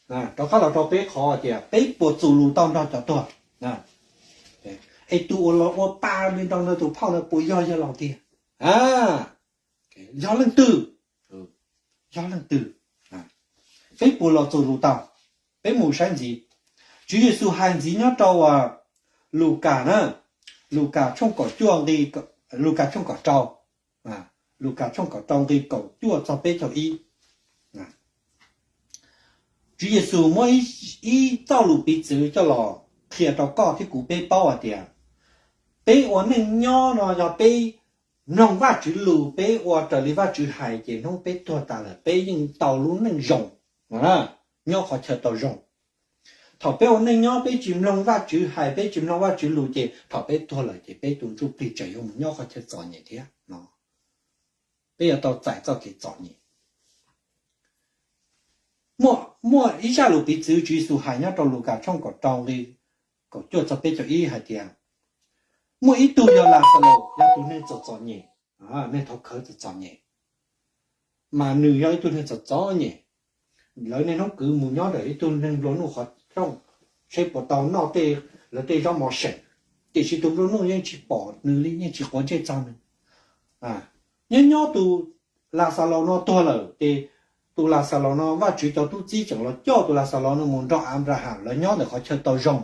rov qab los rau peb qhov tias peb puas txuas lus tau nrog cov tuag? Es tus uas los ua pa li nrog tus phauj no puas yog yawg laus tiag? Yog leej twg? Yog leej twg? Peb puas los txuas lus tau? Peb mus saib ntxiv. Tswv Yexus hais ntxiv nyob rau Lukas na, Lukas tshooj kaum cuaj nqi, Lukas tshooj kaum rau, Lukas tshooj kaum rau nqi kaum cuaj txog peb caug ib. Tswv Yexus muab ib txoj lus piv txwv coj los qhia rau koj thiab kuv peb paub hais tias peb ua neej nyob no yog peb mloog Vajtswv lus, peb ua raws li Vajtswv hais ces hnub peb tuag tas lawm peb yeej tau lub neej zoo, nyob qhov chaw tau zoo. Thaum peb ua neej nyob peb tsis mloog Vajtswv hais, peb tsis mloog Vajtswv lus ces thaum peb tuag lawm ces peb tus ntsuj plig tseem yuav mus nyob qhov chaw txom nyem thiab no. Peb yuav tau txais txoj kev txom nyem. Muaj ib zaj lus piv txwv Tswv Yexus hais nyob rau Lukas tshooj kaum rau nqi kaum cuaj txog peb caug ib hais tias muaj ib tug yog Laxalus, yog tus neeg txom txom nyem, neeg thov khawv txom txom nyem, mas nws yog ib tug neeg txom txom nyem. Lawv niaj hnub kwv mus nyob ntawm ib tug neeg nplua nuj qhov rooj seb puas tau noj tej, lawv tej zaub mov seem, tiam sis tus nplua nuj yeej tsis pom nws li, yeej tsis quav ntsej txog nws. Nyob nyob tus Laxalus no tuag lawm ces tus Laxalus no Vajtswv cov tub txib tseem los coj tus Laxalus no mus nrog Anplaham lawv nyob ntawm qhov chaw tau zoo.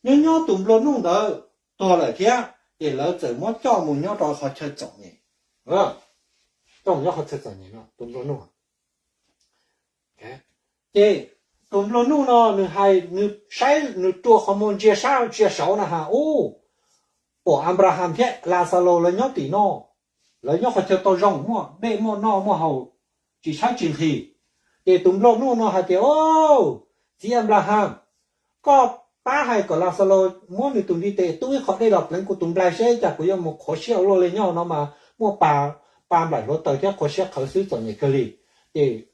Nyob nyob tus nplua nuj ntawd tuag lawm thiab ces lawv txawm muab coj mus nyob rau qhov chaw txom nyem, coj mus nyob qhov chaw txom nyem no tus nplua nuj. Ces tus nplua nuj no nws hais, nws saib, nws rua qhov muag ntsia sab ntsia saud na has ub, pom Anplaham thiab Laxalus lawv nyob tim no, lawv nyob qhov chaw tau zoo, muaj dej muaj noj muaj haus, tsis tshaib tsis nqhis. Ces tus nplua nuj no hais tias, Au, txiv Anplaham, koj pab hais kom Laxalus muab nws tus ntiv tes tub ib qho dej los pleev kuv tus nplaig seb cas kuv yuav mus qhuav siab ua luaj li, nyob no mas muaj pa nplaim hluav taws thiab qhuav siab qhawv xwb, txom nyem kawg li. Ces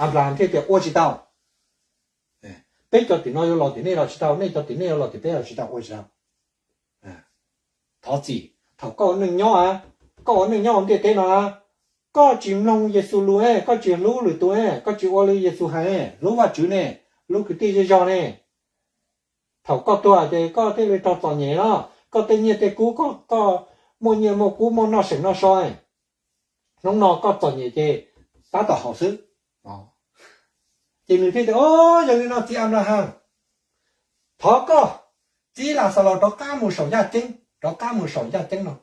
Anplaham thiaj tias, Ua tsis tau. Peb cov tim no yuav los tim nej los tsis tau, nej cov tim nej yuav los tim peb los tsis tau, ua tsis tau. Thov txim, thaum koj ua neej nyob, koj ua neej nyob hauv ntiaj teb no, koj tsis mloog Yexus lus, koj tsis hlub lwm tus, koj tsis ua li Yexus hais, hlub Vajtswv ne, hlub kwv tij zej zog ne, thaum koj tuag ces koj thiaj li raug txom nyem no, koj tej nyiaj tej kub, koj muaj nyiaj muaj kub muaj noj seem noj so, hnub no koj txom nyem ces tab tom haum xwb. Ces nws thiaj tias, Au, yog li no txiv Anplaham, thov koj txib Laxalus rov qab mus saum yaj ceeb, rov qab mus saum yaj ceeb no,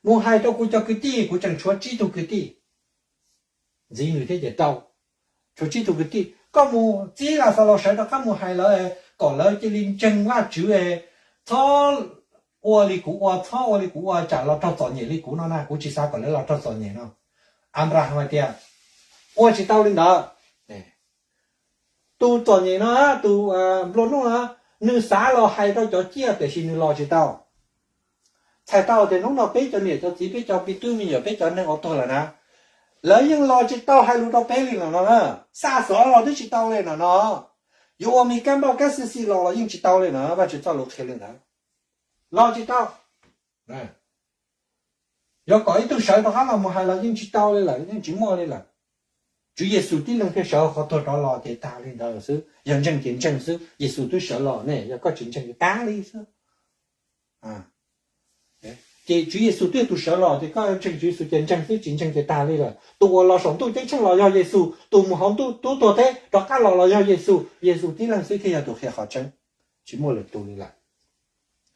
mus hais rau kuv cov kwv tij, kuv tseem tshuav tsib tug kwv tij. Ntxiv nws thiaj ces tau, tshuav tsib tug kwv tij, koj mus txib Laxalus sawv rov qab mus hais lawv kom lawv cia li ntseeg Vajtswv, txhob ua li kuv ua, txhob ua li kuv ua tsam los raug txom nyem li kuv no na, kuv tsis xav kom lawv los raug txom nyem no. Anplaham hais tias, Ua tsis tau li ntawd. Tus txom nyem no, tus nplua nuj no, nws xav los hais rau cov ciaj tiam sis nws los tsis tau. Txhais tau tias hnub no peb cov niam cov txiv, peb cov me tub me nyuam, peb cov neeg uas tuag lawm na, lawv yeej los tsis tau hais lus rau peb li no no na. Xa xov los twb tsis tau li no no. Yuav ua me kab npauj kab xib xij los los yeej tsis tau li no, Vajtswv txoj lus qhia li ntawd. Los tsis tau. Yuav kom ib tug sawv rov qab los mus hais los yeej tsis tau li lawm, yeej tsis muaj li lawm. Tswv Yexus tib leeg thiaj sawv qhov tuag rov los ces tag li ntawd xwb. Yog ntseeg ces ntseeg xwb, Yexus twb sawv los ne, yog koj tsis ntseeg ces tag li xwb. Ces Tswv Yexus twb yog tus sawv los ces koj ntseeg Tswv Yexus ces ntseeg xwb, tsis ntseeg ces tag li lawm. Tus uas los saum ntuj ceeb tsheej los yog Yexus, tus mus hauv ntuj tub tuag teb rov qab los los yog Yexus, Yexus tib leeg xwb thiaj yog tus qhia qhov tseeb, tsis muaj lwm tus li lawm.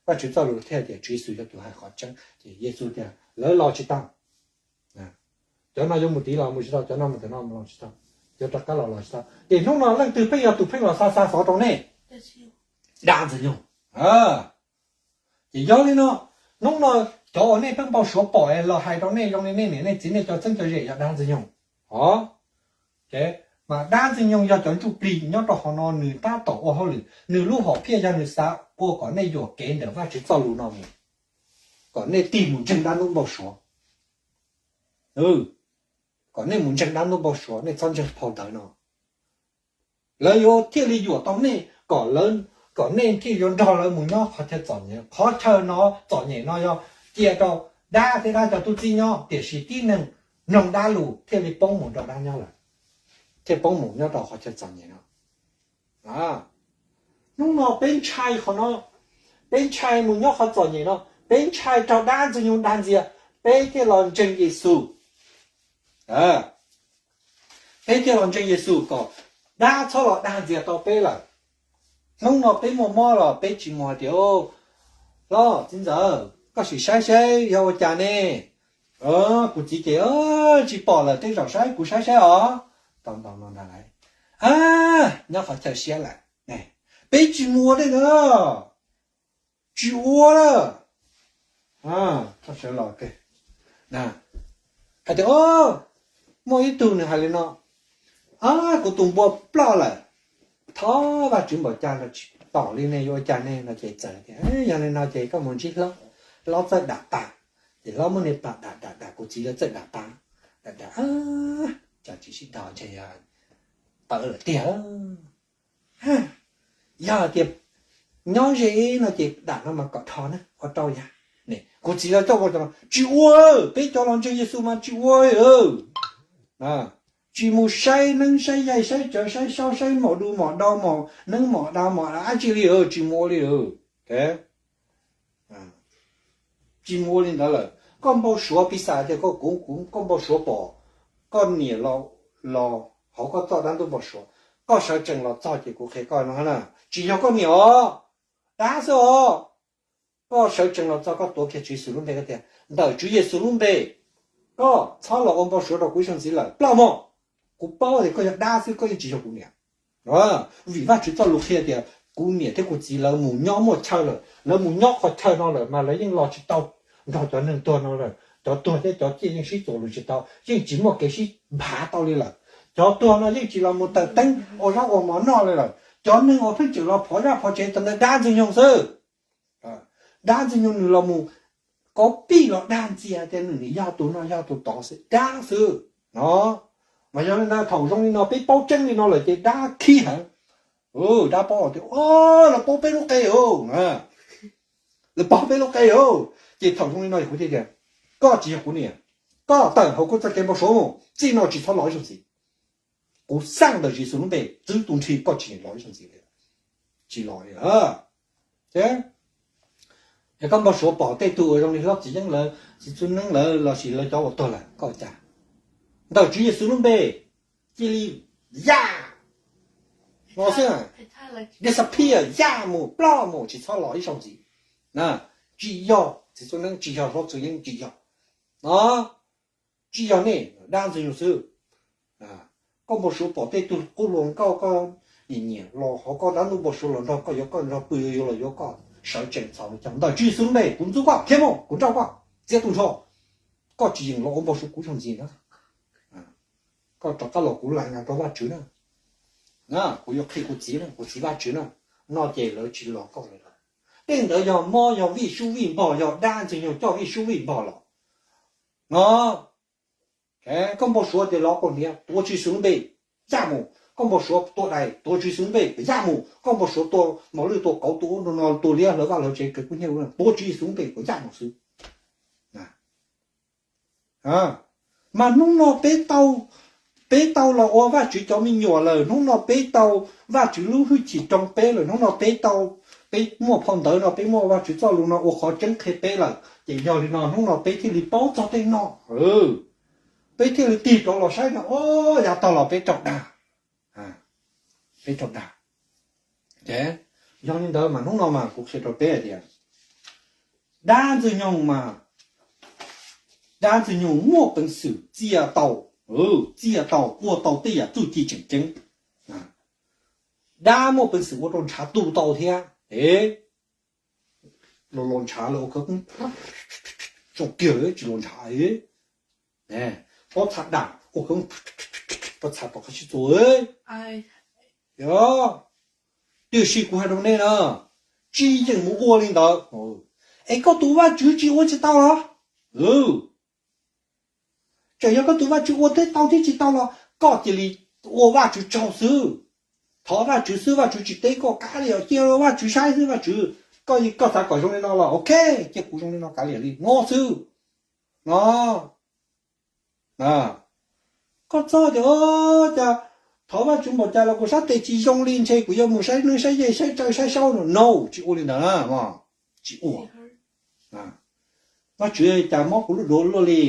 Vajtswv txoj lus thiaj tias Tswv Yexus yog tus hais qhov tseeb, ces Yexus tias lawv los tsis tau. Cov no yuav mus tid los mus tsis tau, cov no mus tim no los tsis tau, cov rov qab los los tsis tau. Ces hnub no leej twg pheej yog tus pheej los xa xa xov rau nej? Dab Ntxwg Nyoog. Ces yog li no, hnub no cov uas nej pheej npau suav pom los hais rau nej zoo li nej niam nej txiv nej cov txheeb cov ze yog Dab Ntxwg Nyoog. Os, mas Dab Ntxwg Nyoog yog cov ntsuj plig nyob rau hauv no, nws tab tom ua hauj lwm, nws lub hom phiaj yog nws xav ua kom nej yuam kev ntawm Vajtswv txoj lus no mus, kom nej tig mus ntseeg dab ntub npau suav. kom nej mus ntseeg dab ntuj npau suav, nej txhob ntseeg phau ntawv no. Lawv yuav thiaj li yuam tau nej kom, kom nej thiaj yuav nrog lawv mus nyob qhov chaw txom nyem. Qhov chaw no txom nyem no yog cia rau dab thiab dab cov tub txib nyob, tiam sis tib neeg mloog dab lus thiaj li poob mus nrog dab nyob lawm, thiaj poob mus nyob rau qhov chaw txom nyem no. Hnub no peb ntshai qhov no, peb ntshai mus nyob qhov txom nyem no, peb ntshai raug dab ntxwg nyoog dag ntxias, peb thiaj los ntseeg Yexus. Peb thiaj los ntseeg Yexus kom dab txhob los dag ntxias tau peb lawm. Hnub no peb muaj mob los peb tsis mus hais tias, hlob, txiv ntxawm, koj sim saib saib yog ua cas ne? Kuv txiv ces tsis pom lawm, tej zaum saib kuv saib saib os. Tau ntau no ntag lauj. Nyob qhov chaw siab lawm, peb tsis mus ua tej ntawd, tsis ua lawm. Hais tias, muaj ib tug nws hais li no, kuv tus npua ploj lawm, thov Vajtswv npaum cas los tsis pom li ne, yuav ua cas ne? No ces txawm tias, yog li no ces koj mus ntsib hlob, hlob txawj dam pa. Ces hlob muab niag pa dam dam dam, kuv txiv lawv txawj dam pa, dam dam, cas tsis sib dhos ntshe yog tawv lawm tiag. Yog tias nyob ze no ces dam no mas kom dhos na, ua rau yog. Kuv txiv lawv coj ua, tsis ua, peb cov los ntseeg Yexus mas tsis ua. Tsis mus saib neeb saib yaig saib tsawv saib saub saib mom du mom dau mom neeb mom dau mom dab tsi li, tsis mus ua li. Tsis mus ua li ntawd lawm. Koj npau suav piv xam tias koj, kuv, kuv, koj npau suav pom koj niam los, los hauv koj txoj dab ntuj npau suav, koj sawv tsees los txog ces kuv qhia koj no na, tsis yog koj niam os, dab xwb os. Koj sawv tsees los txog koj tuav kiag Tswv Yexus lub npe, koj tias, ntawm Tswv Yexus lub npe, koj txhob los ua npau suav rau kuv ib zaug ntxiv lawm, ploj mog. Kuv paub tias koj yog dab xwb, koj yeej tsis yog kuv niam. Vim Vajtswv txoj lus qhia tias kuv niam thiab kuv txiv lawv mus nyob muaj chaw lawm, lawv mus nyob qhov chaw no lawm mas lawv yeej los tsis tau nrog cov neeg tuag no lawm. Cov tuag thiab cov ciaj yeej sib txuas lus tsis tau, yeej tsis muaj kev sib nphav tau li lawm. Cov tuag no yeej tsis los mus taws teeb ua zaub ua mov noj li lawm. Cov neeg uas pheej tseem los phov zaj phov tsev tau ntawd dab ntxwg nyoog xwb. Dab ntxwg nyoog nws los mus kauv pij los dag ntxias tias nws nim yog tus no yog tus tod xwb, dab xwb no. Mas yog li ntawd thaum zoo li no peb paub tseeb li no lawm ces dab khib heev. Dab paub tias, lawv paub peb lub qe os, lawv paub peb lub qe os. Ces thaum zoo li no kuv thiaj tias, koj tsis yog kuv niam, koj tawm hauv kuv txoj kev npau suav mus, txij no tsis txhob los ib zaug ntxiv. Kuv xaj ntawm Yexus lub npe txwv tus nthi, koj tsis los ib zaug ntxiv li, tsis los li. Es koj npau suav pom tej tug uas zoo li hlob txiv yeeb lawv, txiv txuj neeb lawv lossis lawv cov uas tuag lawm, koj ua cas? Ntawm Tswv Yexus lub npe, cia li yaj, no xwb, disappear, yaj mus, ploj mus, tsis txhob los ib zaug ntxiv. Tsis yog txiv txuj neeb, tsis yog hlob txiv yeeb, tsis yog, no, tsis yog nej, dab ntxwg nyoog xwb. Koj npau suav pom tej tug qub hluas nkauj koj nyiam nyiam los hauv koj dab ntuj npau suav los nrog koj, yuav koj nrog pw, yuav los yuav koj, sawv tsees txhos li cas, ntawm Tswv Yexus lub npe kuv ntxub koj, khiav mus, kuv nrauj koj, txiav tus nrho. Koj tsis yeem los ua npau suav kuv zaug ntxiv na. Koj rov qab los kuv lais nqa rau Vajtswv na. Kuv yuav qhia kuv txiv na, kuv txiv Vajtswv na. No ces lawv tsis los koj lawm. Tej ntawd yog mob, yog vij sub vij npog, yog dab ntxwg nyoog coj vij sub vij npog los. No, koj npau suav tias los kaus hniav, tuav Tswv Yexus lub npe, yaj mus. Koj npau suav tua dais, tuav Tswv Yexus lub npe, yaj mus. Koj npau suav tua mos lwj, tua kauv, tua ub tua no, tua liab hlawv vaj hlawv tsev, kev kub hnyiab, tuav Tswv Yexus lub npe kom yaj mus xwb. Mas hnub no peb tau, peb tau los ua Vajtswv cov me nyuam lawm, hnub no peb tau Vajtswv lub hwj chim rau peb lawm, hnub no peb tau, peb muaj phau ntawv no, peb muaj Vajtswv txoj lus no ua qhov tseeb qhia peb lawm, ces yog li no hnub no peb thiaj li paub txog tej no. Peb thiaj li tig rov los saib no, o, yav tag los peb raug dag, peb raug dag. Yog li ntawd mas hnub no mas kuv qhia rau peb hais tias dab ntxwg nyoog mas, dab ntxwg nyoog muaj peev xwm txia tau, txia tau ua tau tej yam txuj ci tseem ceeb. Dab muaj peev xwm ua rau ntshav tu tau thiab. Los los ntshav lawm ua khawv koob, tsaus kiag tsis los ntshav. Pob txha dam ua khawv koob, pob txha rov qab sib txuas. Yog, tiam sis kuv hais rau nej na, tsis yeem mus ua li ntawd. Es koj tus Vajtswv tsis ua tsis tau los? Txawm yog koj tus Vajtswv ua thiab tau thiab tsis tau los koj cia li ua Vajtswv tsaug xwb. Thov Vajtswv xwb, Vajtswv tsis teb koj kav liam, cia Vajtswv saib xwb. Vajtswv, koj, koj xav kom zoo li no los ok, cia kuv zoo li no kav liam li no xwb no. Koj txhob tias, cas thov Vajtswv npaum cas los kuv sab tes tsis zoo li, ntshe kuv yuav mus saib neeb saib yaig saib tsawb saib saub no. No, tsis ua li ntawd na. Tsis ua. Vajtswv, cas mob kuv lub duav luaj li?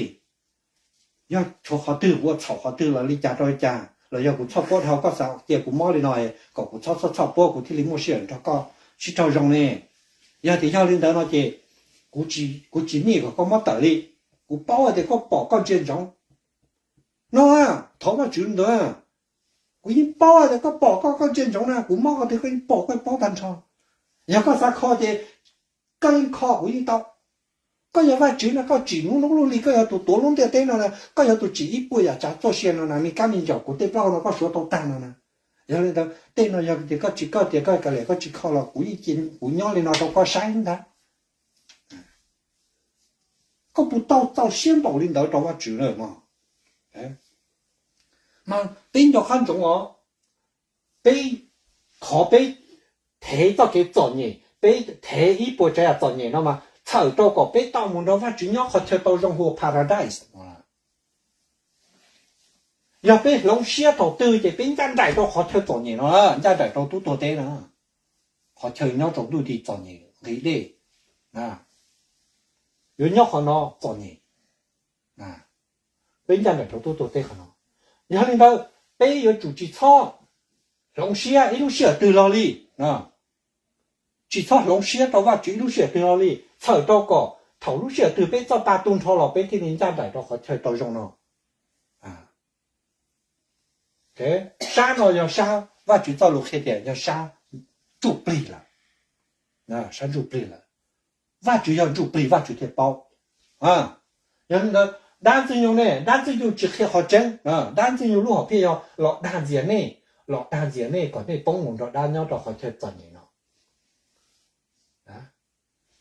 Yog tshuav qhov twg, kuv ua txhaum qhov twg los li cas rau li cas, los yog kuv txhoj puab dhau, koj xav cia kuv mob li no kom kuv txhob txhoj txhoj puab kuv thiaj li muaj sij hawm nrog koj sib raug zoo ne? Yog tias yog li ntawd no ces kuv tsis nij kom koj mob tawm li. Kuv paub hais tias koj pom koj ntsia ntsoov no. Thov Vajtswv ntawd, kuv yeej paub hais tias koj pom koj koj ntsia ntsoov na, kuv mob koj twg koj yeej pom koj paub tag nrho. Yog koj xav kho ces koj yeej kho, kuv yeej tau. Koj yog Vajtswv no koj tsim lub hnub lub hli, koj yog tus tuav lub ntiaj teb no na, koj yog tus tsim ib puas yam tsav txoj sia no na, me kab me ncauj kuv tej plaub hau no koj suav tau tag no na. Yog li ntawd tej no yog tias koj tsis, koj tias koj kav liam koj tsis kho los kuv yeej cia kuv nyob li no rau koj saib ntag. Koj puas tau txaus siab npaum li ntawd rau Vajtswv lawm no? Mas peb nco qab ntsoov os, peb, qhov peb thev txoj kev txom nyem, peb thev ib puas tsav yam txom nyem no mas txhawm rau kom peb tau mus nrog Vajtswv nyob qhov chaw tau zoo hu ua Paradise. Yog peb hloov siab thaum twg ces peb ncaj nraim rau qhov chaw txom nyem no, ncaj nraim rau tub tuag teb no, qhov chaw nyob rau ntuj nti txom nyem nqhis dej. Yuav nyob qhov no txom nyem, peb ncaj nraim rau tub tuag teb qhov no. Yog li ntawd, peb yuav tsum tsis txhob hloov siab ib lub sij hawm twg los li, tsis txhob hloov siab rau Vajtswv ib lub sij hawm twg los li, txhawm rau kom thaum lub sij hawm twg peb txoj pa tu nrho los peb thiaj li ncaj nraim rau qhov chaw tau zoo no. Sab no yog sab, Vajtswv txoj lus qhia tias yog sab ntsuj plig lawm, sab ntsuj plig lawm. Vajtswv yog ntsuj plig, Vajtswv thiaj paub. Yog li ntawd, dab Ntxwg Nyoog ne, dab Ntxwg Nyoog tsis qhia qhov tseeb, dab Ntxwg Nyoog lub hom phiaj yog los dag ntxias nej, los dag ntxias nej kom nej poob mus nrog dab nyob rau qhov chaw txom nyem no.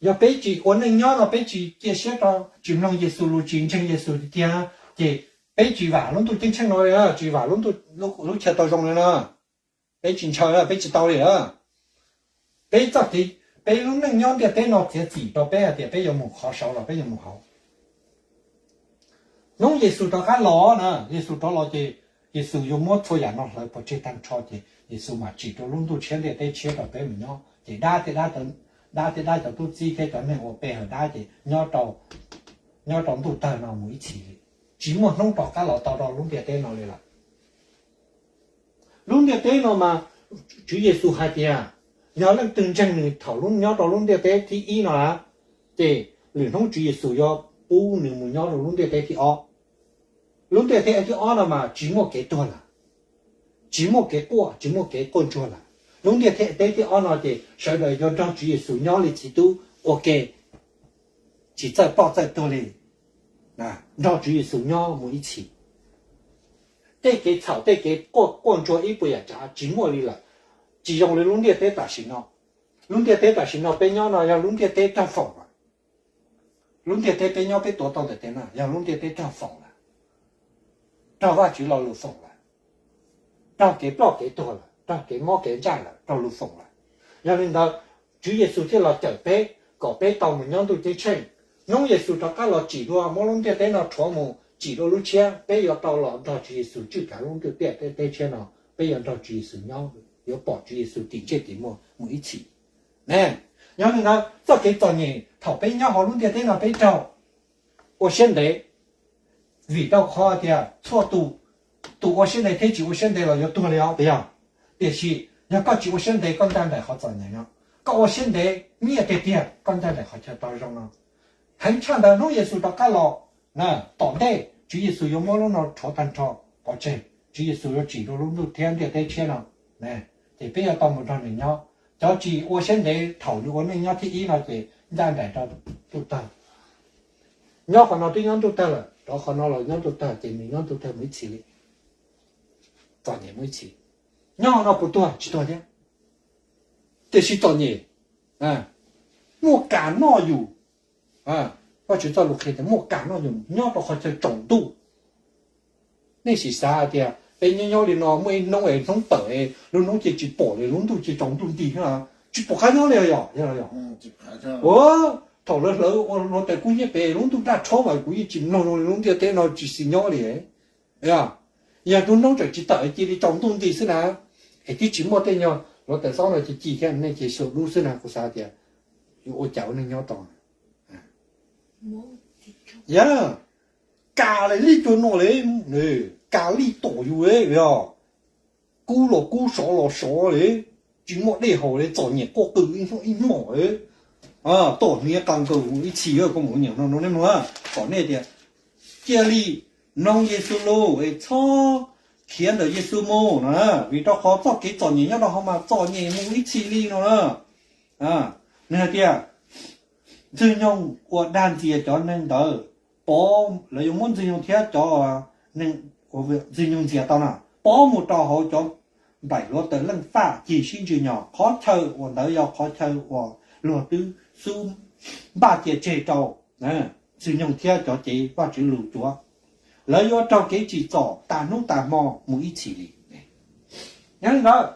Yog peb tsis ua neej nyob no peb tsis cia siab rau, tsis mloog Yexus lus, tsis ntseeg Yexus tiag tiag, ces peb tsis vam lub ntuj ceeb tsheej no li, tsis vam lub chaw tau zoo li na. Peb tsis ntshaw, peb tsis tau li. Peb txoj kev, peb lub neej nyob ntiaj teb no txiav txim rau peb hais tias peb yuav mus qhov saud los peb yuav mus hauv. Hnub Yexus rov qab los na, Yexus rov los ces Yexus yuav muab txhua yam no hlawv pov tseg tag nrho ces Yexus mam tsim rau lub ntuj tshiab ntiaj teb tshiab rau peb mus nyob, ces dab thiab dab, dab thiab dab cov tub txib thiab cov neeg ua pe hawm dab ces nyob rau ntuj tawg no mus ib txhis li. Tsis muaj hnub rov qab los tau rau lub ntiaj teb no li lawm. Lub ntiaj teb no mas Tswv Yexus hais tias yog leej twg ntseeg nws thaum nyob rau lub ntiaj teb thib ib no, ces lwm hnub Tswv Yexus yuav pub nws mus nyob rau lub ntiaj teb thib ob. Lub ntiaj teb thib ob no mas tsis muaj kev tuag lawm, tsis muaj kev quaj, tsis muaj kev quaj ntsuag lawm. Lub ntiaj teb thib ob no ces sawv daws yuav nrog Tswv Yexus nyob li txiv tub ua ke, tsis txawj ploj txawj tuag li, nrog Tswv Yexus nyob mus ib txhis. Tej kev txhaum, tej kev quaj ntsuag ib puas yam tsav tsis muaj li lawm, tsis zoo li lub ntiaj teb tam sim no. Lub ntiaj teb tam sim no peb nyob no yog lub ntiaj teb raug foom lawm. Lub ntiaj teb peb nyob peb tuav tau ntawm tes no yog lub ntiaj teb raug foom lawm, raug Vajtswv lo lus foom lawm, raug kev ploj kev tuag lawm, raug kev mob kev ntsaj lawm, raug lus foom lawm. Yog li ntawd, Tswv Yexus thiaj los cawm peb kom peb tau mus nyob ntuj ceeb tsheej. Hnub Yexus rov qab los tsim dua, muab lub ntiaj teb no rhuav mus tsim dua lub tshiab, peb yuav tau los nrog Tswv Yexus tswj kav lub ntiaj teb tshiab no, peb yuav nrog Tswv Yexus nyob, yuav pom Tswv Yexus tim ntsej tim muag mus ib txhis. Yog li ntawd, txoj kev txom nyem thaum peb nyob hauv lub ntiaj teb no peb raug ua siab ntev, vim rau qhov tias txhua tus, tus ua siab ntev thiab tsis ua siab ntev los yuav tuag li os, puas yog? Tiam sis yog koj tsis ua siab ntev koj ncaj nraim qhov txom nyem no, koj ua siab ntev nyiaj tiag tiag koj ncaj nraim qhov chaw tau zoo no. Heev tshaj ntawd hnub Yexus rov qab los, tom ntej Tswv Yexus yuav muab lub no rhuav tag nrho pov tseg, Tswv Yexus yuav tsim dua lub ntuj thiab ntiaj teb tshiab no, ces peb yuav tau mus nrog nws nyob. Cov tsis ua siab ntev thaum nws ua neej nyob thib ib no ces ncaj nraim rau ntuj tawg. Nyob qhov no twb nyob ntuj tawg lawm, rov qhov no los nyob ntuj tawg ces nws nyob ntuj tawg mus ib txhis li, txom nyem mus ib txhis. Nyob qhov no puas tuag? Tsis tuag thiab, tiam sis txom nyem. Muaj kas noj yus, Vajtswv txoj lus qhia tias muaj kas noj yus nyob rau qhov chaw tsaus ntuj, Nej sim xav tias peb nyob nyob li no muaj ib hnub es hnub tawm, lub hnub ces tsis pom li, lub ntuj ces tsaus ntuj nti, tsis pom qab nyob li yom. Ua, thaum lawv hlawv ua hluav taws kub hnyiab pem lub ntuj daj rhab mas kuv yeej tsis mloog zoo li lub ntiaj teb no tsis xis nyob li. Yog tus hnub tseem tsis tawm cia li tsaus ntuj nti xwb na, es twb tsis muaj tej nyuag hluav taws xob no ces ci thiab nej ces xyaum dub xwb na, kuv xav tias yuav ua cas ua neej nyob tau. Yog, kam li cua no li, kam li tom yus li, kub los kub, sov los sov li, tsis muaj dej haus li, txom nyem quaj qw ib hnub ib hnub li, tom hniav qa nkaus ib txhis, koj mus nyeem no no nej mloog, kom nej tias cia li mloog Yexus lus es txhob khiav ntawm Yexus mus no, vim rau qhov txoj kev txom nyem nyob rau hauv mas txom nyem mus ib txhis li no na. Nws hais tias Ntxwg Nyoog uas dag ntxias cov neeg ntawd, Pov, lawv yuav muab Ntxwg Nyoog thiab cov neeg uas Ntxwg Nyoog ntxias tau na, pov mus rau hauv cov nplaim hluav taws leej faj cig sib ntsws nyos. Qhov chaw uas ntawd yog qhov chaw uas luag twb xub npaj cia tseg rau Ntxwg Nyoog thiab cov cev Vajtswv lus cuav. Lawv yuav raug kev tsim txom tas hnub tas hmo mus ib txhis li. Yog li ntawd,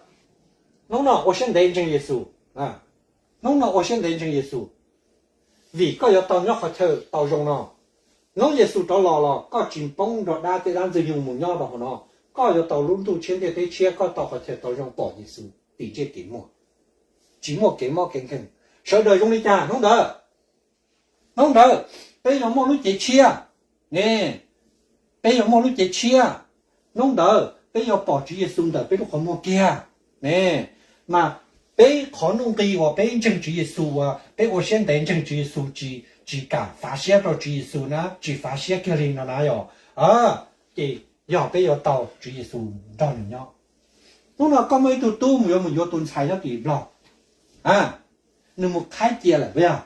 hnub no ua siab ntev ntseeg Yexus. Hnub no ua siab ntev ntseeg Yexus, vim koj yuav tau nyob qhov chaw tau zoo no. Hnub Yexus rov los los koj tsis poob nrog dab tej dab Ntxwg Nyoog mus nyob rau hauv no, koj yuav tau lub ntuj tshiab ntiaj teb tshiab, koj tau qhov chaw tau zoo pom Yexus tim ntsej tim muag, tsis muaj kev mob kev nkeeg. Sawv daws zoo li cas hnub ntawd? Hnub ntawd peb yuav muaj lub cev tshiab ne, peb yuav muaj lub cev tshiab. Hnub ntawd peb yuav pom Tswv Yexus ntawm peb lub qhov muag kiag ne. Mas peb qhov nuj nqis uas peb ntseeg Tswv Yexus, uas peb ua siab ntev ntseeg Tswv Yexus, tsis, tsis kam fav siab rau Tswv Yexus na, tsis fav siab kiag li no na yog, ces yog peb yuav tau Tswv Yexus nrog nws nyob. Hnub no koj muaj ib tug tub mus yuav mus yuav tus ntxhais nyob tim Nplog, nws mus qhaib cia lawm puas yog?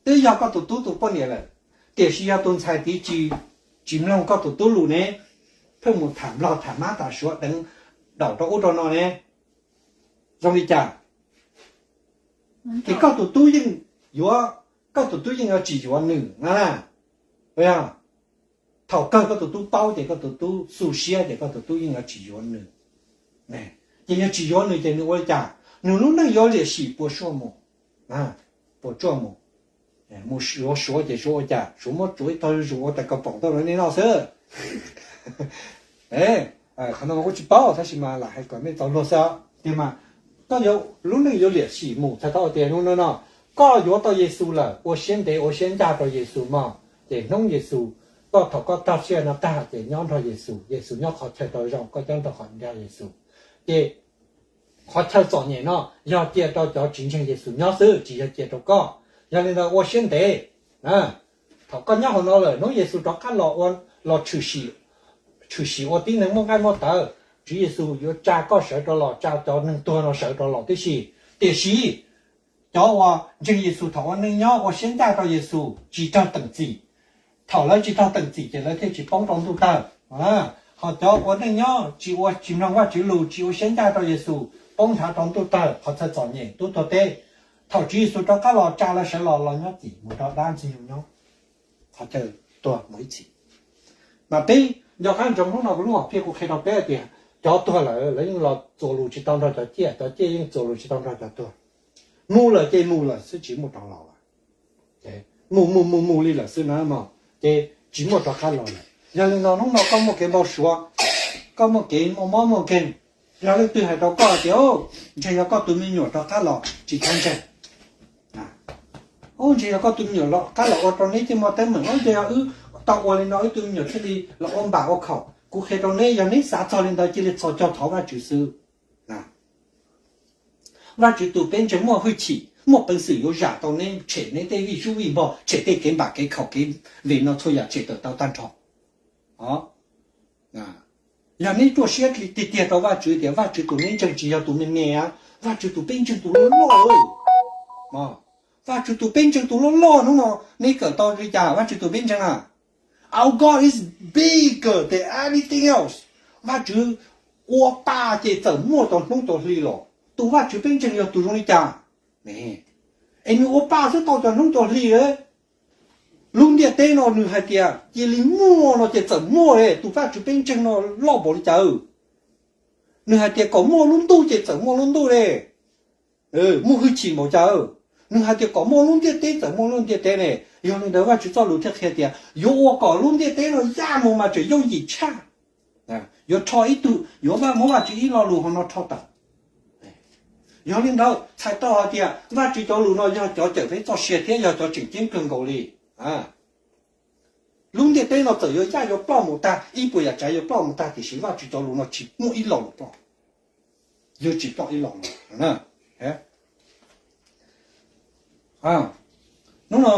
Twb yog koj tus tub tus poj niam lawm, tiam sis yog tus ntxhais tid tsis, tsis mloog koj tus tub lus ne, pheej mus tham Nplog tham mab tham suav deev daum rau ub rau no ne, zoo li cas? Ces koj tus tub yeej yuav, koj tus tub yeej yuav tsis yuav nws na. Puas yog? Thaum kawg koj tus tub paub ces koj tus tub xu siab ces koj tus tub yeej yuav tsis yuav nws. Ces yog tsis yuav nws ces nws ua li cas? Nws lub neej yuav liam sim puas tsuaj mus, puas tsuaj mus, mus yuav suav ces suav ua cas? Suav muab tsuav ib tog zuj zus ua tas kaus poom tuaj rau nej noj xwb. Qhov no mas kuj tsis paub tab sis mas lam hais kom nej txaus luag xwb. Tiag mas koj yuav, lub neej yuav liam sim mus txhais tau tias hnub no no koj yuav tau Yexus lawm, ua siab ntev ua siab ncaj rau Yexus mog, ces hnub Yexus, koj thaum koj tag siab no tag ces nyob nrog Yexus, Yexus nyob qhov chaw tau zoo koj nyob nrog qhov nrog Yexus. Ces qhov chaw txom nyem no yog cia rau cov tsis ntseeg Yexus nyob xwb, tsis yog cia rau koj. Yog li ntawd ua siab ntev, thaum koj nyob hauv no lawm hnub Yexus rov qab los ua, los tshwm sim ua tib neeg muaj nqaij muaj tawv, Tswv Yexus yuav tsa koj sawv rov los, tsa cov neeg tuag no sawv rov los tib si. Tiam sis cov uas ntseeg Yexus thaum ua neej nyob ua siab ncaj rau Yexus tsis raug teem txim. Thaum lawv tsis raug teem txim ces lawv thiaj tsis poob rau ntuj tawg. Ho cov ua neej nyob tsis ua, tsis mloog Vajtswv lus, tsis ua siab ncaj rau Yexus poob nrhav rau ntuj tawg, qhov txhawj txom nyem, tub tuag teb. Thaum Tswv Yexus rov qab los tsa lawv sawv los, los nyob tim mus rau dab Ntxwg Nyoog nyob, qhov chaw tuag mus ib txhis. Mas peb nco qab ntsoov hnub no kuv lub hom phiaj kuv qhia rau peb hais tias cov tuag lawm lawv yeej los txuas lus tsis tau nrog cov ciaj, cov ciaj yeej txuas lus tsis tau nrog cov tuag. Mus lawm ces mus lawm xwb tsis muaj rov los lawm. Mus mus mus mus li lawm xwb na mog, ces tsis muaj rov qab los lawm. Yog li no hnub no koj muaj kev npau suav, koj muaj kev muaj mob muaj nkeeg, yog leej twg hais rau koj tias ntshe yog koj tus me nyuam rov qab los tsis txhob ntseeg. Ntshe yog koj tus me nyuam rov qab los ua rau neb thiaj muaj teeb meem, ntshe yog wb tau ua li no wb tus me nyuam thiaj li los ua npam ua khaum. Kuv qhia rau neb, yog neb xav txog li ntawd cia li txhos caug thov Vajtswv xwb. Vajtswv tus peb ntseeg muaj hwj chim, muaj peev xwm yuav zam tau neb, tshem neb tej vij sub vij npog, tshem tej kev npam kev khaum kev vim no txhua yam tshem tawm tau tag nrho. Yog neb ruaj siab tiag tiag rau Vajtswv tias Vajtswv tus neb ntseeg tsis yog tus me me, Vajtswv tus peb ntseeg tus loj loj. Vajtswv tus peb ntseeg tus loj loj hnub no neb kawm tau li cas? Vajtswv tus peb ntseeg na, Our God is bigger than anything else. Vajtswv ua pa ces txawm muaj cov hnub cov hli los, tus Vajtswv peb ntseeg yog tus zoo li cas? Es nws ua pa xwb tau cov hnub cov hli. Lub ntiaj teb no nws hais tias cia li muaj no ces txawm muaj li. Tus Vajtswv peb ntseeg no loj npaum li cas? Nws hais tias kom muaj lub ntuj ces txawm muaj lub ntuj li. Muaj hwj chim npaum cas? Nws hais tias kom muaj lub ntiaj teb txawm muaj lub ntiaj teb ne. Yog li ntawd Vajtswv txoj lus thiaj qhia tias yuav ua kom lub ntiaj teb no yaj mus mas tseem yooj yim tshaj. Yuav rho ib tug, yuav muab Vajtswv ib lo lus hauv no rho tawm. Yog li ntawd txhais tau hais tias Vajtswv cov lus no yog cov cawm peb txoj sia thiab yog cov tseem ceeb kawg nkaus li. Lub ntiaj teb no txawm yuav yaj yuav ploj mus tag, ib puas yam tsav yuav ploj mus tag, tiam sis Vajtswv cov lus no tsis muaj ib lo lus ploj. Yuav tsis ploj ib lo lus. Hnub no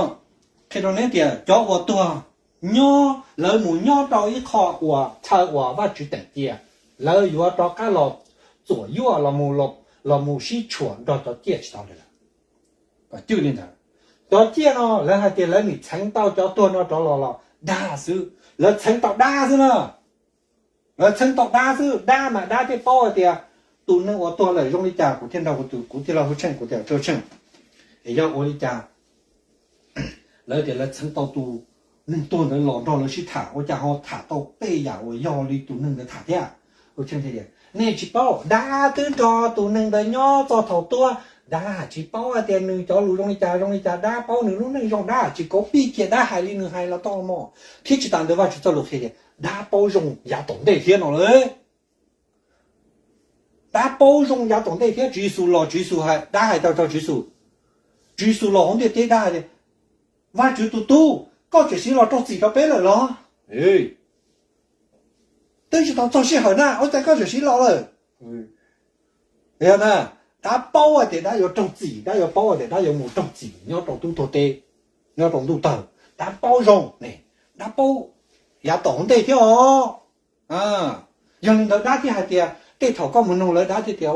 qhia rau neb tias cov uas tuag nyob, lawv mus nyob rau ib qho uas chaw uas Vajtswv teem cia, lawv yuav rov qab los txuam yuaj los mus, los mus sib tshuam nrog cov ciaj tsis tau lawm. Kom cwj li ntawd, cov ciaj no lawv hais tias lawv nim txheev tau cov tuag no rov los los dag xwb, lawv txheev tau dab xwb na. Lawv txheev tau dab xwb, dab mas dab thiaj paub hais tias tus neeg uas tuag lawm zoo li cas, kuv thiaj nrog kuv tus, kuv thiaj los hu tsheej, kuv thiaj los tsheej. Es yog ua li cas lawv tias lawv txheev tau tus neeg tuag ntawd los nrog lawv sib tham, ua cas ho tham tau tej yam uas yog li tus neeg ntawd tham thiab? Nej tsis paub, dab twb nrog tus neeg ntawd nyob txog thaum tuag, dab tsis paub hais tias nws cov lus zoo li cas zoo li cas, dab paub nws lub neej zoo, dab tsis kauv pij kiag, dab hais li nws hais los tau mog. Thiab tsis tas ntawd Vajtswv txoj lus qhia tias dab paub zoo yav tom ntej thiab no lawm. Dab paub zoo yav tom ntej thiab, Tswv Yexus los, Tswv Yexus hais, dab hais tau rau Tswv Yexus, Tswv Yexus los hauv ntiaj teb dab hais tias, Vajtswv tus tub, koj tseem siv los raug txim rau peb lawm los? Twb tsis tau txog sij hawm na, ua cas koj tseem siv los lawm? Yog na, dab paub hais tias dab yuav raug txim, dab yuav paub hais tias dab yuav mus raug txim nyob rau tub tuag teb, nyob rau ntuj tawg, dab paub zoo, dab paub yav tom hauv ntej thiab os. Yog li ntawd dab thiaj hais tias, tej thaum koj mus noog lawv dab thiaj tias,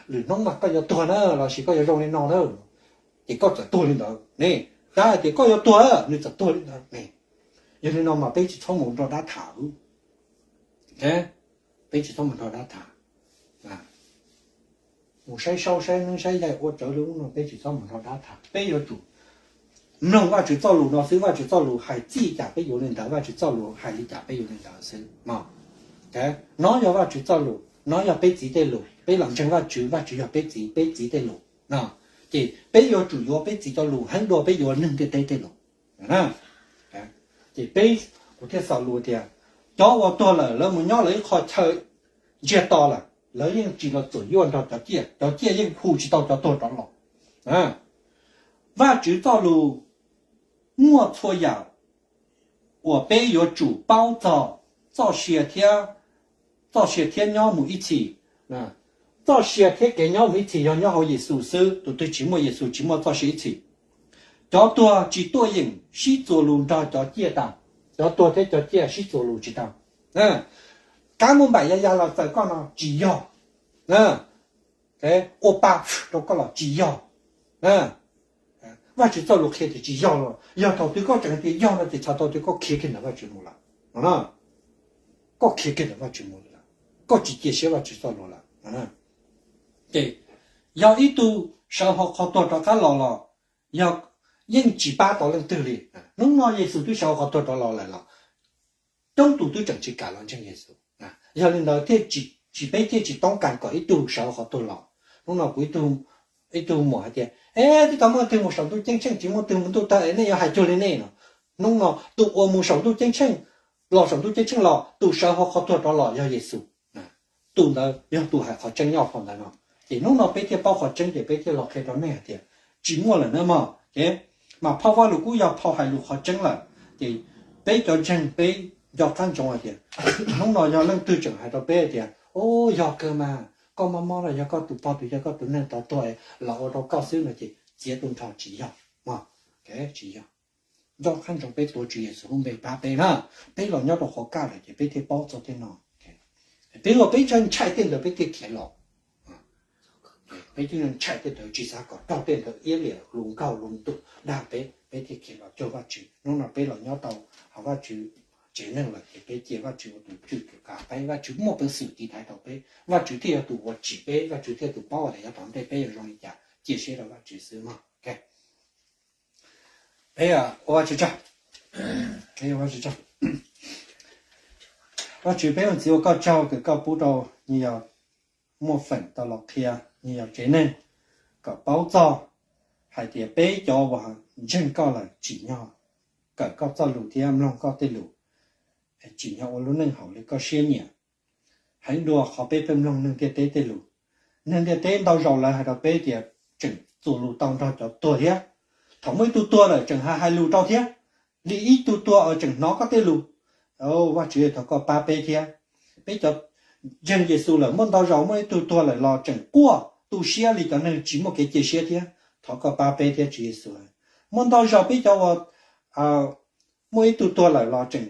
lwm hnub mas koj yuav tuag na, lossis koj yuav zoo li no na, ces koj txawm tuag li ntawd ne. Dab hais tias koj yuav tuag, nws txawm tuag li ntawd ne. Yog li no mas peb tsis txhob mus nrog dab tham. Peb tsis txhob mus nrog dab tham. Mus saib saub saib neeb saib yaig ua tsawv li ub no, peb tsis txhob mus nrog dab tham. Peb yuav tsum mloog Vajtswv txoj lus no xwb, Vajtswv txoj lus hais txij li cas peb yuav li ntawd, Vajtswv txoj lus hais li cas peb yuav li ntawd xwb. No yog Vajtswv txoj lus, no yog peb txiv tej lus, peb los ntseeg Vajtswv, Vajtswv yog peb txiv, peb txiv tej lus. Ces peb yuav tsum yuav peb txiv cov lus heev dua peb yuav neeg ntiaj teb tej lus. Ces peb, kuv thiaj xaus lus tias, cov uas tuag lawm lawv mus nyob lawv ib qho chaw ntsiag to lawm, lawv yeej tsis los txuam yuaj nrog cov ciaj, cov ciaj yeej hu tsis tau cov tuag rov los. Vajtswv txoj lus muaj txhua yam uas peb yuav tsum paub txog txoj sia thiab, txoj sia thiab nyob mus ib txhis. Txoj sia thiab kev nyob mus ib txhis yog nyob hauv Yexus xwb, tus twg tsis muaj Yexus tsis muaj txoj sia ib txhis. Cov tuag tsis tuaj yeem sib txuas lus nrog cov ciaj tau, cov tuag thiab cov ciaj sib txuas lus tsis tau. Kab muaj npaim ya ya los txawm koj no tsis yog, ua pa rau koj los tsis yog. Vajtswv txoj lus qhia tias tsis yog los, yog thaum twg koj tseem tias yog no ces txhais tau tias koj khiav kiag ntawm Vajtswv mus lawm. Koj khiav kiag ntawm Vajtswv mus lawm, koj tsis cia siab Vajtswv txoj lus lawm. Ces yog ib tug sawv hauv qhov tuag rov qab los los, yog yeej tsis pab tau leej twg li. Hnub no Yexus twb sawv hauv qhov tuag rov los lawm los coob tus twb tseem tsis kam los ntseeg Yexus. Yog li ntawd thiaj tsis, peb thiaj tsis toob kas kom ib tug sawv hauv qhov tuag los. Hnub no kuv ib tug muam hais tias, e, twb tau muaj twg mus saum ntuj ceeb tsheej, tsis muaj twg mus ntuj tawg es nej yuav hais cuag li nej no. Hnub no tus uas mus saum ntuj ceeb tsheej, los saum ntuj ceeb tsheej los, tus sawv hauv qhov tuag rov los yog Yexus. Tus ntawd yog tus hais qhov tseeb nyob hauv ntawd no. Ces hnub no peb thiaj paub qhov tseeb ces peb thiaj los qhia rau nej hais tias tsis muaj lawm na mog. Ces mas phau Vajluskub yog phau hais lus qhov tseeb lawm. Ces peb cov ntseeg peb nco qab ntsoov hais tias hnub no yog leej twg tseem hais rau peb hais tias, o, yog kawg mas, koj mob mob los yog koj tus pog tus yawg koj tus neeg tau tuag los ua rau koj xwb no ces txiav tu nrho, tsis yog. Tsis yog. Nco qab ntsoov, peb tuav Tswv Yexus lub npe pab peb na. Peb los nyob rau qhov kaj lawm ces peb thiaj paub txog tej no. Peb ua peb ntshai tej ntawd peb thiaj khiav los. Peb ntshai tej ntawd tsis xav kom raug tej ntawd iab liam lus nkaug lus ntuas dag peb, peb thiaj khiav los cuag Vajtswv. Hnub no peb los nyob tau hauv Vajtswv tsev neeg lawm ces peb cia Vajtswv ua tus tswj tus kav peb, Vajtswv muaj peev xwm tiv thaiv tau peb, Vajtswv thiaj yog tus uas tsim peb, Vajtswv thiaj yog tus paub tias yav tom ntej peb yuav zoo li cas, cia siab rau Vajtswv xwb mog. Peb ua Vajtswv tsaug, peb ua Vajtswv tsaug. Vajtswv, peb ua txiv ua koj tsaug kws koj pub rau nyuag yau muaj feem tau los qhia nyuag yau tsev neeg kom paub txog hais tias peb cov uas ntseeg koj lawm tsim nyog kawm koj txoj lus thiab mloog koj tej lus, tsim nyog ua lub neej haum li koj siab nyiam. Heev dua qhov peb pheej mloog neeg ntiaj teb tej lus. Neeg ntiaj teb ntau zaus lawv hais rau peb tias tseem txuas lus tau nrog cov tuag thiab. Thaum muaj ib tug tuag lawm tseem hais hais lus rau thiab, li ib tug tuag tseem hnov koj tej lus. Vajtswv, thov koj pab peb thiab. Peb cov ntseeg Yexus lawm muaj ntau zaus muaj ib tug tuag lawm los tseem quaj tu siab li cov neeg tsis muaj kev cia siab thiab. Thov koj pab peb thiab Tswv Yexus. Muaj ntau zaus peb cov uas muaj ib tug tuag lawm los tseem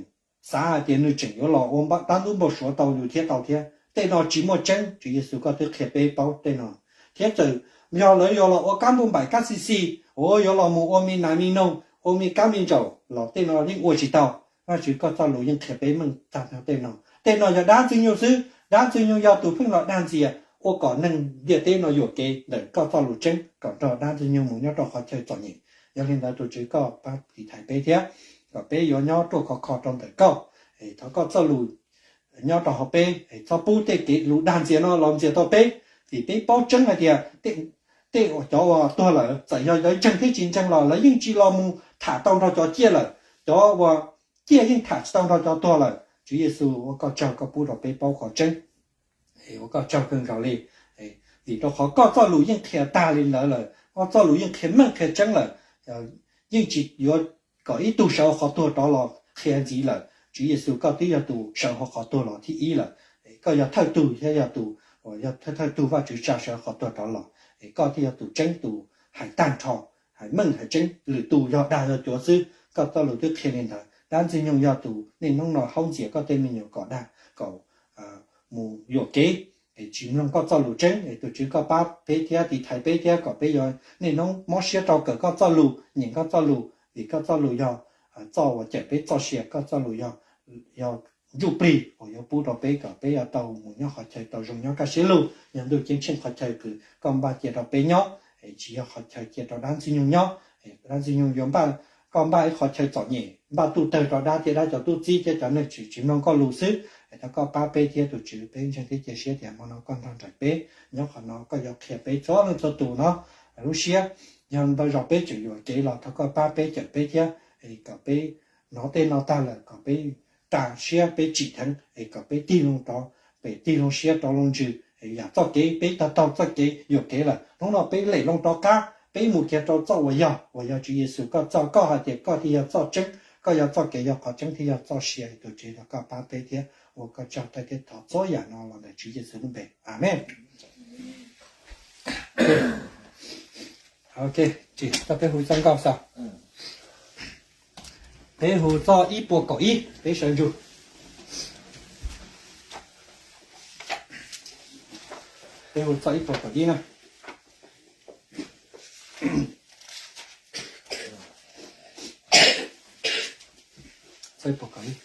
xav hais tias nws tseem yuav los ua dab ntub npau suav tau yus thiab tau thiab. Tej no tsis muaj tseeb, Tswv Yexus koj twb qhia peb paub tej no. Thiab txawm yog lawv yuav los ua kab npauj npaim kab xi xi, uas yuav los mus ua me nas me noog, ua me kab me ntsaum los tej no yeej ua tsis tau. Vajtswv koj txoj lus yeej qhia peb meej tag nrho tej no. Tej no yog dab Ntxwg Nyoog xwb, dab Ntxwg Nyoog yog tus pheej los dag ntxias ua kom neeg ntiaj teb no yuam kev ntawm koj txoj lus tseeb kom nrog dab Ntxwg Nyoog mus nyob rau qhov chaw txom nyem. Yog li ntawd tus Tswv koj pab tiv thaiv peb thiab, kom peb yuav nyob ruaj khov kho rau ntawm koj. Thov koj txoj lus nyob rau hauv peb, txhob pub tej kev lus dag ntxias no los ntxias tau peb, vim peb paub tseeb hais tias tej cov uas tuag lawm txawm yog lawv ntseeg thiab tsis ntseeg los lawv yeej tsis los mus tham tau nrog cov ciaj lawm, cov uas ciaj yeej tham tsis tau nrog cov tuag lawm. Tswv Yexus, ua koj tsaug koj pub rau peb paub qhov tseeb. Ua koj tsaug kawg nkaus li, vim rau qhov koj txoj lus yeej qhia tag li ntawd lawm, koj txoj lus yeej qhia meej qhia tseeb lawm, yeej tsis yuav kom ib tug sawv hauv qhov tuag rov los qhia ntxiv lawm. Tswv Yexus koj twb yog tus sawv hauv qhov tuag los thib ib lawm. Koj yog thawj tug thiab yog tus uas yog thawj tug Vajtswv tsa sawv hauv qhov tuag rov los, es koj thiaj yog tus tseeb tus hais tag nrho, hais meej hais tseeb, lwm tus yog dag yog cuav xwb. Koj txoj lus twb qhia li ntawd, dab Ntxwg Nyoog yog tus niaj hnub no haub ntxias koj tej me nyuam kom dag kom mus yuam kev, es tsis mloog koj txoj lus tseeb. Es tus Tswv koj pab peb thiab tiv thaiv peb thiab kom peb yuav niaj hnub mob siab rau kawm koj txoj lus, nyeem koj txoj lus, vim koj txoj lus yog txoj uas cawm peb txoj sia, koj txoj lus yog ntsuj plig uas yuav pub rau peb kom peb yuav tau mus nyob qhov chaw tau zoo nyob kaj siab lug, yog ntuj ceeb tsheej qhov chaw kws koj npaj cia rau peb nyob, tsis yog qhov chaw cia rau dab Ntxwg Nyoog nyob. Dab Ntxwg Nyoog yuav npaj, koj npaj ib qhov chaw txom nyem, npaj tuj tawg rau dab thiab dab cov tub txib thiab cov neeg tsis tsis mloog koj lus xwb. Es thov koj pab peb thiab tus Tswv, peb ntseeg thiab cia siab tias hmo no koj nrog nrhiav peb, nyob qhov no koj yuav qhia peb txhua leej txhua tus no lub siab. Yog ntau zaus peb tseem yuam kev los thov koj pab peb cawm peb thiab, es kom peb hnov tej no tag lawm kom peb ras siab peb tsim dheev es kom peb tig loo rov, peb tig loo siab rov loo ntsws, yam txoj kev peb tau taug txoj kev yuam kev lawm, hnub no peb lem loo rov qab, peb mus kiag rau txoj uas yog, uas yog Tswv Yexus koj txoj, koj hais tias koj thiaj yog txoj tseeb, koj yog txoj kev yog qhov tseeb thiab yog txoj sia. Tus Tswv thov koj pab peb thiab, ua koj tsaug thiab thov txhua yam no los ntawm Tswv Yexus lub npe, Amees. Ok, tsis tau peb hu txoj nkauj xwb. Peb hu txoj ib puas kaum ib, peb sawv ntsug. Peb hu txoj ib puas kaum ib na. Txoj ib puas kaum ib.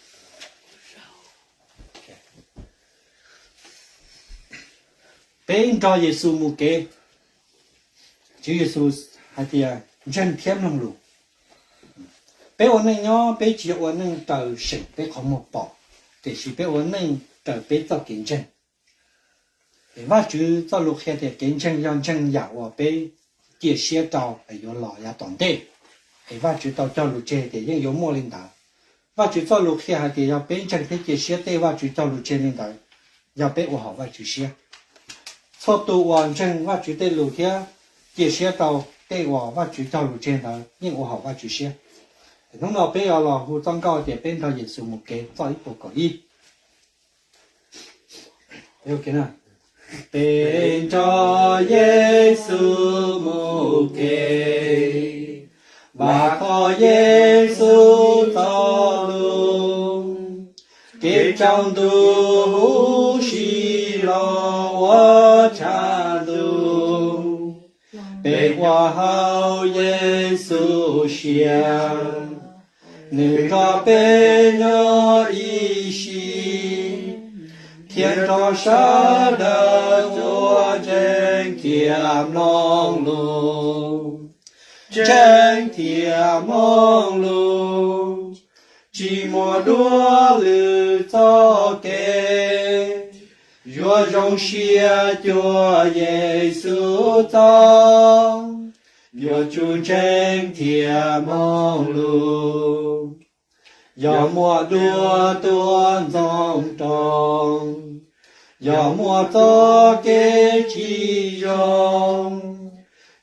Peb nrog Yexus mus kev. Tswv Yexus hais tias ntseeg thiab mloog lus. Peb ua neej nyob peb tsis yog ua neej raws seem peb qhov muag pom, tiam sis peb ua neej raws peb txoj kev ntseeg. Es Vajtswv txoj lus qhia tias kev ntseeg yog ntseeg yam uas peb cia siab rau es yuav los yav tom ntej. Es Vajtswv tau cog lus tseg tias yeej yuav muaj li ntawd. Vajtswv txoj lus qhia hais tias yog peb ntseeg thiab cia siab tej Vajtswv cog lus tseg li ntawd, yog peb ua haum Vajtswv siab. Txhua tus uas ntseeg Vajtswv tej lus thiab cia siab rau tej uas Vajtswv cog lus tseg ntawd yeej ua haum Vajtswv siab. Hnub no peb yuav los hu txoj nkauj tias peb nrog Yexus mus kev txoj ib puas kaum ib. Peb nrog Yexus mus kev, vam khom Yexus txoj lus, kev tsaus ntuj huv si los ua tshav ntuj. Peb ua haum Yexus siab, nws nrog peb nyob ib sim, thiab nrog sawv daws txhua ntseeg cia mloog lus. ntseeg thiab mloog lus, tsis muaj dua lwm txoj kev, yuav zoo siab cuag Yexus txoj, yuav tsum ntseeg thiab mloog lus. Yog muaj dua tuaj ntxoov rau, yog muaj txoj kev tsis zoo,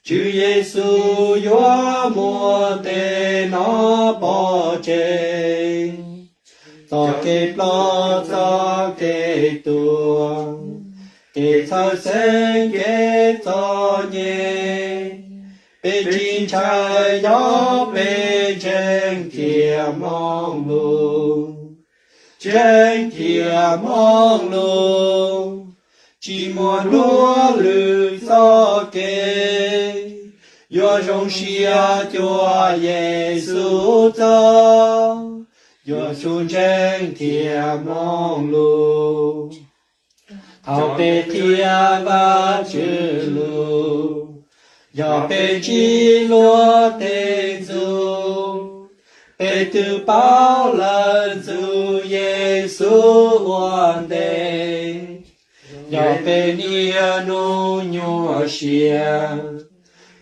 Tswv Yexus yuav muab tej no pov tseg. Txoj kev ploj, txoj kev tuag, kev txhawj xeeb, kev txom nyem, peb tsis ntshai yog peb ntseeg thiab mloog lus. Ntseeg thiab mloog lus, tsis muaj dua lwm txoj kev, yuav zoo siab cuag Yexus txoj, yuav tsum ntseeg thiab mloog lus. Thaum peb qhia Vajtswv lus, yog peb ntsib luag tej ntxub, peb twb paub lawv ntxub Yexus ua ntej. Yog peb niaj hnub nyuaj siab,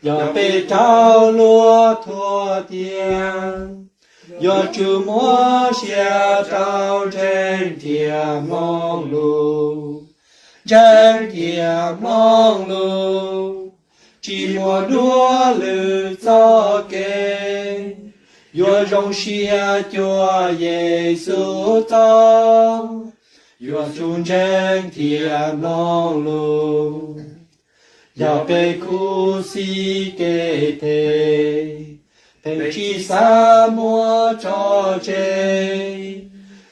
yog peb raug luag thuam tiag, yuav tsum muab siab rau ntseeg thiab mloog lus. Ntseeg thiab mloog lus, tsis muaj dua lwm txoj kev, yuav zoo siab cuag Yexus txoj, yuav tsum ntseeg thiab mloog lus. Yog peb khuv xim kev them, peb tsis xav muab tso tseg,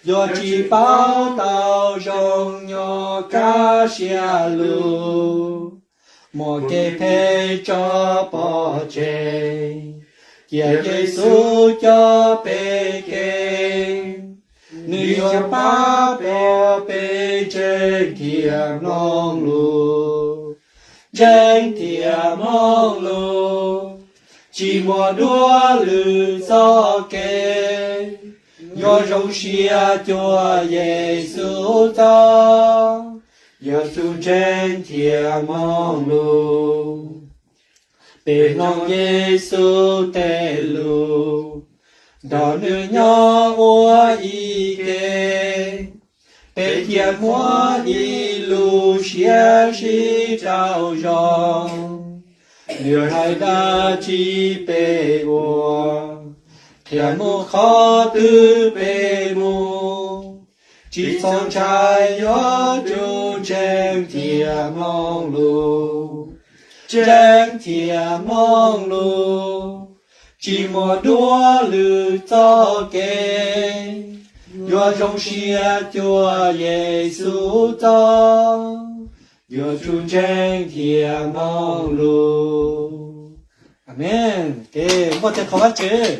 yuav tsis paub tau zoo nyob kaj siab lug, muab kev phem tso pov tseg, cia Yexus coj peb kev, nws yuav pab peb ntseeg thiab mloog lus. Ntseeg thiab mloog lus, tsis muaj dua lwm txoj kev, yuav zoo siab cuag Yexus txoj, yuav tsum ntseeg thiab mloog lus. Peb mloog Yexus tej lus, nrog nws nyob ua ib ke, peb thiaj muaj ib lub siab sib rau zoo. Nws hais dab tsi peb ua, qhia mus qhov twg peb mus, tsis txhob ntshai, yuav tsum ntseeg thiab mloog lus. Ntseeg thiab mloog lus, tsis muaj dua lwm txoj kev, yuav zoo siab cuag Yexus txoj, yuav tsum ntseeg thiab mloog lus. Amees. Muaj tes qhov Vajtswv.